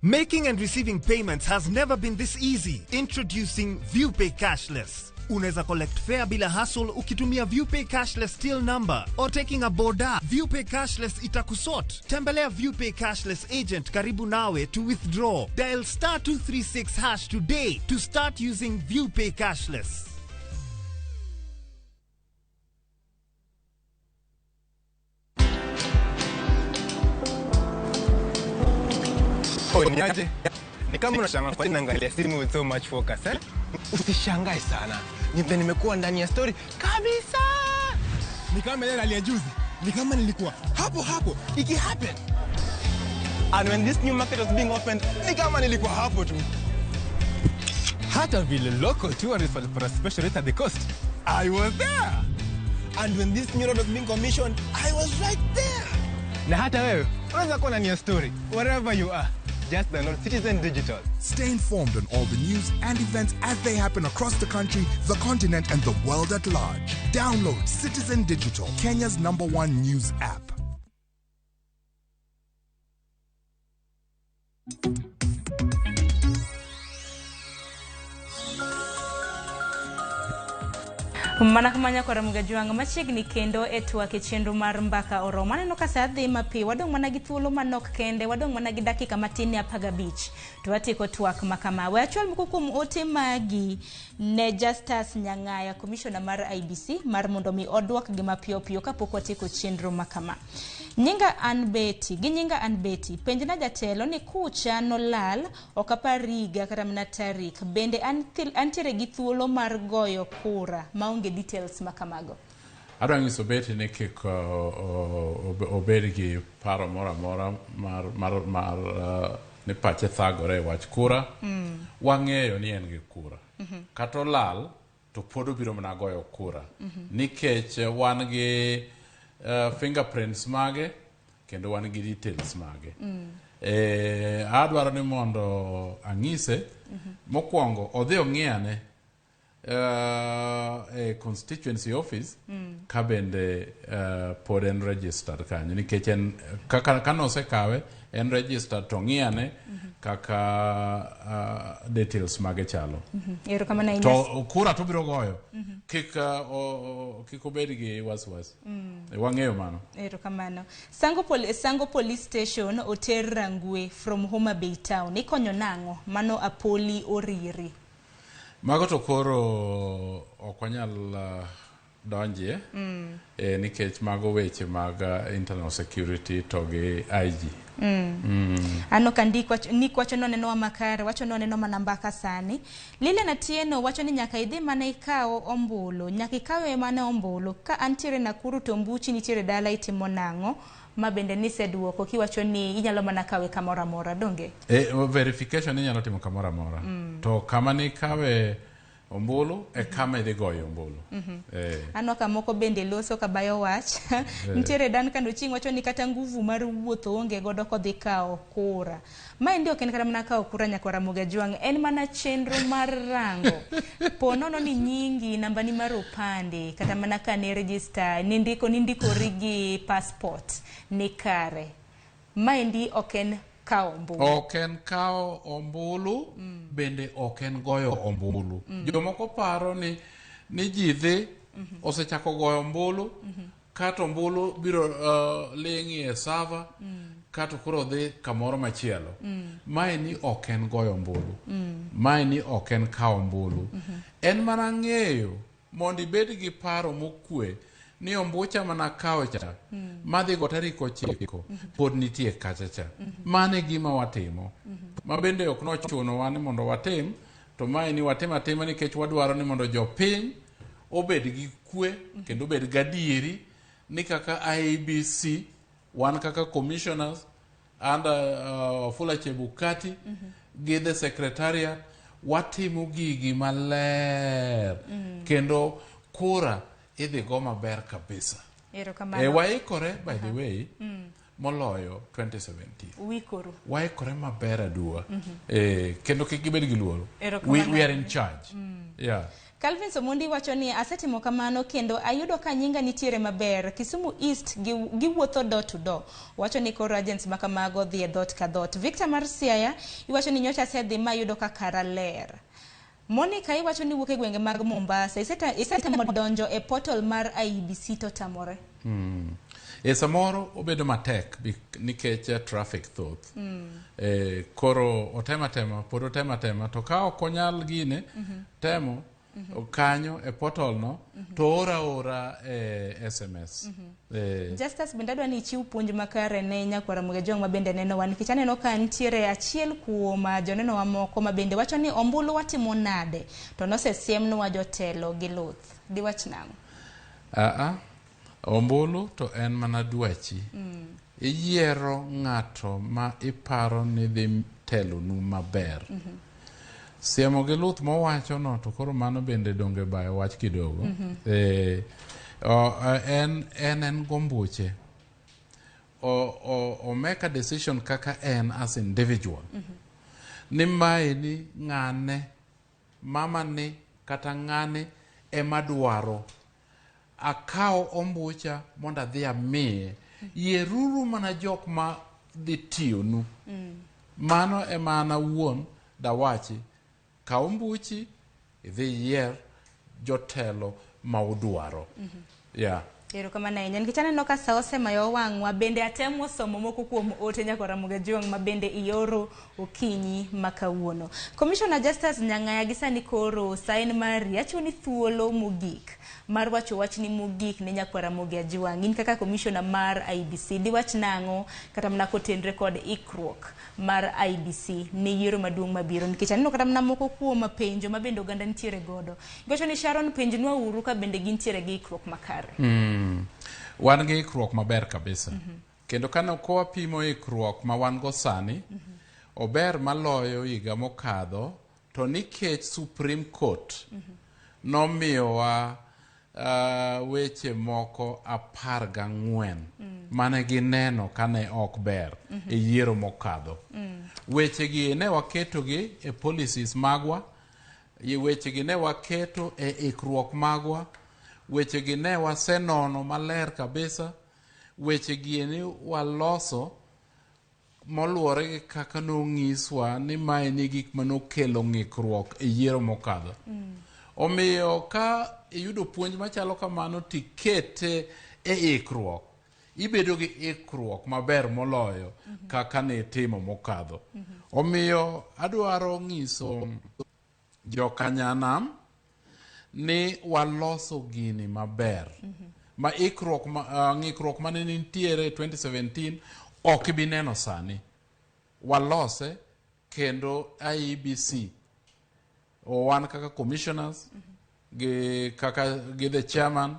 Making and receiving payments has never been this easy. Introducing ViewPay Cashless. Unaweza collect fare bila hassle ukitumia ViewPay Cashless till number or taking a boda. ViewPay Cashless itakusort. Tembelea ViewPay Cashless agent karibu nawe to withdraw. Dial star 236 hash today to start using ViewPay Cashless. Oh, niaje? Ni kama unashangaa kwa nini naangalia simu with so much focus, eh? Usishangae sana. Ni vile nimekuwa ndani ya story kabisa. Ni kama ile hali ya juzi. Ni kama nilikuwa hapo hapo iki happen. And when this new market was being opened, ni kama nilikuwa hapo tu. Hata vile local tourists walipata special rate at the coast. I was there. And when this new road was being commissioned, I was right there. Na hata wewe unaweza kuwa ndani ya story wherever you are. Just download Citizen Digital. Stay informed on all the news and events as they happen across the country, the continent, and the world at large. Download Citizen Digital, Kenya's number one news app. Mana kamanya kora Mugajwang' machiegni kendo e twak e chenro mar mbaka oromo. Aneno ka sa dhi mapiyo, wadong' mana gi thuolo manok kende, wadong' mana gi dakika matin ne 15 to watieko twak ma kama. We achwal moko kuom ote magi ne Justus Nyang'aya, commissioner mar IEBC, mar mondo mi odwok gi mapiyo piyo kapok watieko chenro ma kama. Nyinga an Betty, gi nyinga an Betty, penjna jatelo ni kucha nolal, ok apar higa kata mana tarik, bende antiere gi thuolo mar goyo kura maonge details ma kamago. Adwa nyiso Betty ni kik obed gi paro moro amora mar ni pache thagore e wach kura. Wang'eyo ni en gi kura. Kata olal to pod obiro mana goyo kura. Nikech wan gi fingerprints mage kendo wan gi details mage. Adwaro ni mondo ang'ise mokwongo odhi ong'iyane e constituency office ka bende pod en registered kanyo nikech en kaka kanosekawe en registered to ng'iyane kaka details mage chalo. Erokamano ahinya. To kura to obiro goyo. Kik kik obed gi wasiwasi. Wang'eyo mano. Erokamano. Sango Police Station oter Rangwe from Homa Bay Town. Ikonyo nang'o? Mano Apoli Oriri. Mago to koro ok wanyal donjie nikech mago weche mag internal security to gi IG. Ano kandik Nick wacho ni onenowa makare, wacho ni oneno mana mbaka sani. Lilian Atieno wacho ni nyaka idhi mana ikaw ombulu, nyaka ikawe mana ombulu. Ka antiere Nakuru to mbuchi nitiere dala itimo nang'o? Ma bende niseduoko kiwacho ni inyalo mana kawe kamoro amora, donge? Verification inyalo timo kamoro amora. To kama nikawe ombulu e kama idhi goyo ombulu. Aneno ka moko bende loso kabayo wach. Nitiere Duncan Ochieng' wacho ni kata nguvu mar wuotho onge godo kodhi kawo kura. Maendi ok en kata mana kawo kura nyakwar Ramogi Ajwang', en mana chenro mar rango. Po nono ni nyingi, nambani mar opande, kata mana ka ne register, nindikori gi passport ni kare. Maendi ok en kawo ombulu. Ok en kawo ombulu, bende ok en goyo ombulu. Jomoko paro ni ni ji dhi osechako goyo ombulu, kato ombulu biro ling'i e server, kato koro dhi kamoro machielo. Mae ni ok en goyo ombulu. Mae ni ok en kawo ombulu. En mana ng'eyo mondo ibed gi paro mokwe ni ombucha mana kawo cha madhi go tarik 9 pod nitie kacha cha. Mano e gima watimo. Ma bende ok nochunowa ni mondo watim, to mae ni watimo atima nikech wadwaro ni mondo jopiny obed gi kwe kendo obed gadieri ni kaka IEBC wan kaka commissioners under Wafula Chebukati gi the secretariat watimo gigi maler kendo kura idhi go maber kabisa. Erokamano. E, waikore by the way moloyo 2017. Uikoru. Waikore maber aduwa. Kendo kik gibed gi luoro. Erokamano. We are in charge. Yeah. Calvin Somondi wacho ni asetimo kamano kendo ayudo ka nyinga nitiere maber. Kisumu East giwuotho door to door. Wacho ni koro agents ma kamago dhi e dhoot ka dhoot. Victor mar Siaya iwacho ni nyocha asedhi ma ayudo ka kara ler. Monica iwacho ni wuok e gwenge mag Mombasa. Isetemo donjo e portal mar IEBC to tamore. E samoro obedo matek nikech traffic thoth. Koro otema tema, pod otema tema, to ka ok onyal gine, temo kanyo e portal no, to ora ora e SMS. Justus, bende adwa ni ichiw puonj makare ne nyakwara Ramogi Ajwang' ma bende nenowa, nikech aneno ka nitiere achiel kuom jonenowa moko ma bende wacho ni ombulu watimo nade to nosesiemnwa jotelo gi luth. Diwach nang'o? Aa, ombulu to en mana dwachi. Iyiero ng'ato ma iparo ni dhi telonu maber. Siemo gi luth mowacho no to koro mano bende donge bayo wach kidogo. En gombuche. O make a decision kaka en as individual. Ni mae ni ng'ane, mama ni kata ng'ane ema dwaro. Akaw ombucha mondo adhi amiye. Yieruru mana jok ma dhi tiyonu. Mano ema an awuon dawachi. Kaw ombuchi, idhi yier jotelo ma udwaro. Yeah. Erokamano ahinya nikech aneno ka sa osemayo wang'wa bende atemo somo moko kuom ote nyakwar Ramogi Ajwang' ma bende ioro okinyi ma kawuono. Commissioner Justus Nyang'aya gi sani koro sa en mari, achiwo ni thuolo mogik mar wacho wachni mogik ne nyakwar Ramogi Ajwang'. In kaka commissioner mar IEBC diwach nang'o kata mana kotenre kod ikruok mar IEBC ne yiero maduong' mabiro nikech aneno kata mana moko kuom penjo ma bende oganda nitiere godo. Giwacho ni Sharon penjnwa uru ka bende gintiere gi ikruok makare. Wan gi ikruok maber kabisa. Kendo kane wapimo ikruok ma wan go sani, ober maloyo higa mokadho, to nikech Supreme Court nomiyowa weche moko 14 mane gineno kane ok ber e yiero mokadho. Weche gi ne waketogi e policies magwa, weche gi ne waketo e ikruok magwa, weche gi ne wasenono maler kabisa, weche gi ni waloso moluwore gi kaka nonyiswa ni mae ni gik manokelo ng'ikruok e yiero mokadho. Omiyo ka iyudo puonj machalo kamano tikete e ikruok, ibedo gi ikruok maber moloyo kaka nitimo mokadho. Omiyo adwaro ng'iso jokanyanam ni waloso gini maber. Ma ikruok ma, ng'ikruok mane nitiere 2017 ok ibi neno sani. Walose kendo IEBC wan kaka commissioners gi kaka gi the chairman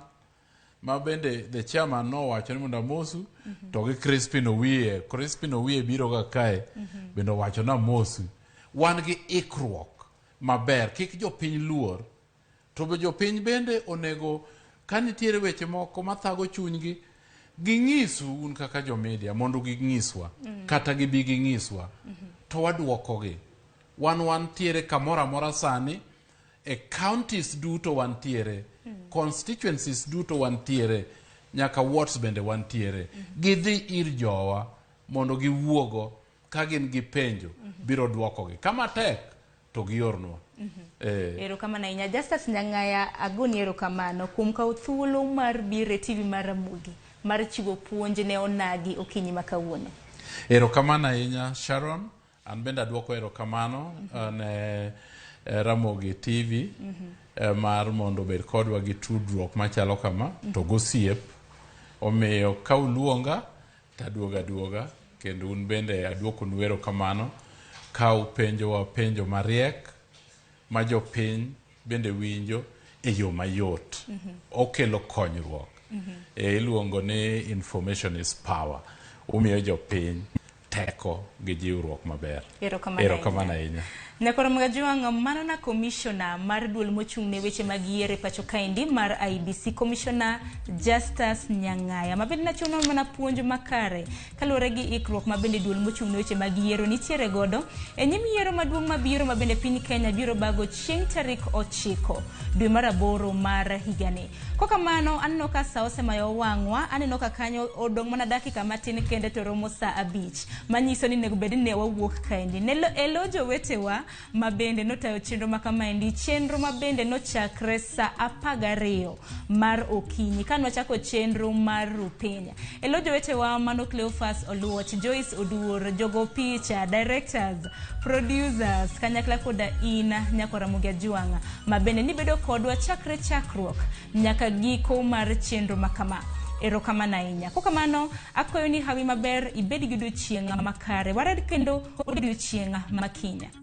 ma bende the chairman nowacho ni mondo amosu to gi Crispin Owiye. Crispin Owiye biro ga kae bende owacho ni amosu. Wan gi ikruok maber, kik jopiny luor. To be jopiny bende onego ka nitiere weche moko mathago chunygi ging'isu un kaka jomedia mondo ging'iswa kata gibi ging'iswa to waduokogi. Wan wantiere kamoro amora sani e counties duto wantiere, constituencies duto wantiere, nyaka wards bende wantiere. Gidhi ir jowa mondo giwuogo. ka gin gi penjo biro duokogi. Kama tek to giornwa. Erokamano ahinya. Justus Nyang'aya, agoni erokamano kuom kawo thuolo mar biro e TV mar Ramogi mar chiwo puonj ne onagi okinyi ma kawuono. Erokamano ahinya Sharon, an bende aduoko erokamano ne Ramogi TV mar mondo obed kodwa gi tudruok machalo kama to gosiep. Omiyo ka uluonga taduoga aduoga kendo un bende aduokonu erokamano ka upenjowa penjo mariek ma jopiny bende winjo e yo mayot. Okelo konyruok. Iluongo ni information is power. Umiyo jopiny teko gi jiwruok maber. Erokamano Erokamano ahinya. Nyakoro Magajuang', mano na komishona mar duol mochung' ne weche mag yiero e pacho kaendi mar IEBC, Komishona Justus Nyang'aya, ma bende nachuno mana puonj makare kaluwore gi ikruok ma bende duol mochung' ne weche mag yiero nitiere godo e nyim yiero maduong' mabiro ma bende piny Kenya biro bago chieng' tarik 9 dwe mar 8 mar higani. Kokamano, aneno ka sa osemayo wang'wa, aneno ka kanyo odong' mana dakika matin kende to romo sa 5, manyiso ni onego bed ni ne wawuok kaendi. Ne elo jowetewa ma bende notayo chenro ma kamaendi, chenro ma bende nochakre sa 12 mar okinyi ka nwachako chenro mar Rupiny. Elo jowetewa mano Cleophas Oluoch, Joyce Oduor, jogo picha, directors, producers, kanyakla koda in Nyako Ramogi Ajwang' ma bende nibedo kodwa chakre chakruok nyaka giko mar chenro ma kama. Erokamano ahinya. Kokamano, akwayo ni hawi maber ibed gi odiochieng' makare. Wared kendo odiochieng' makinya.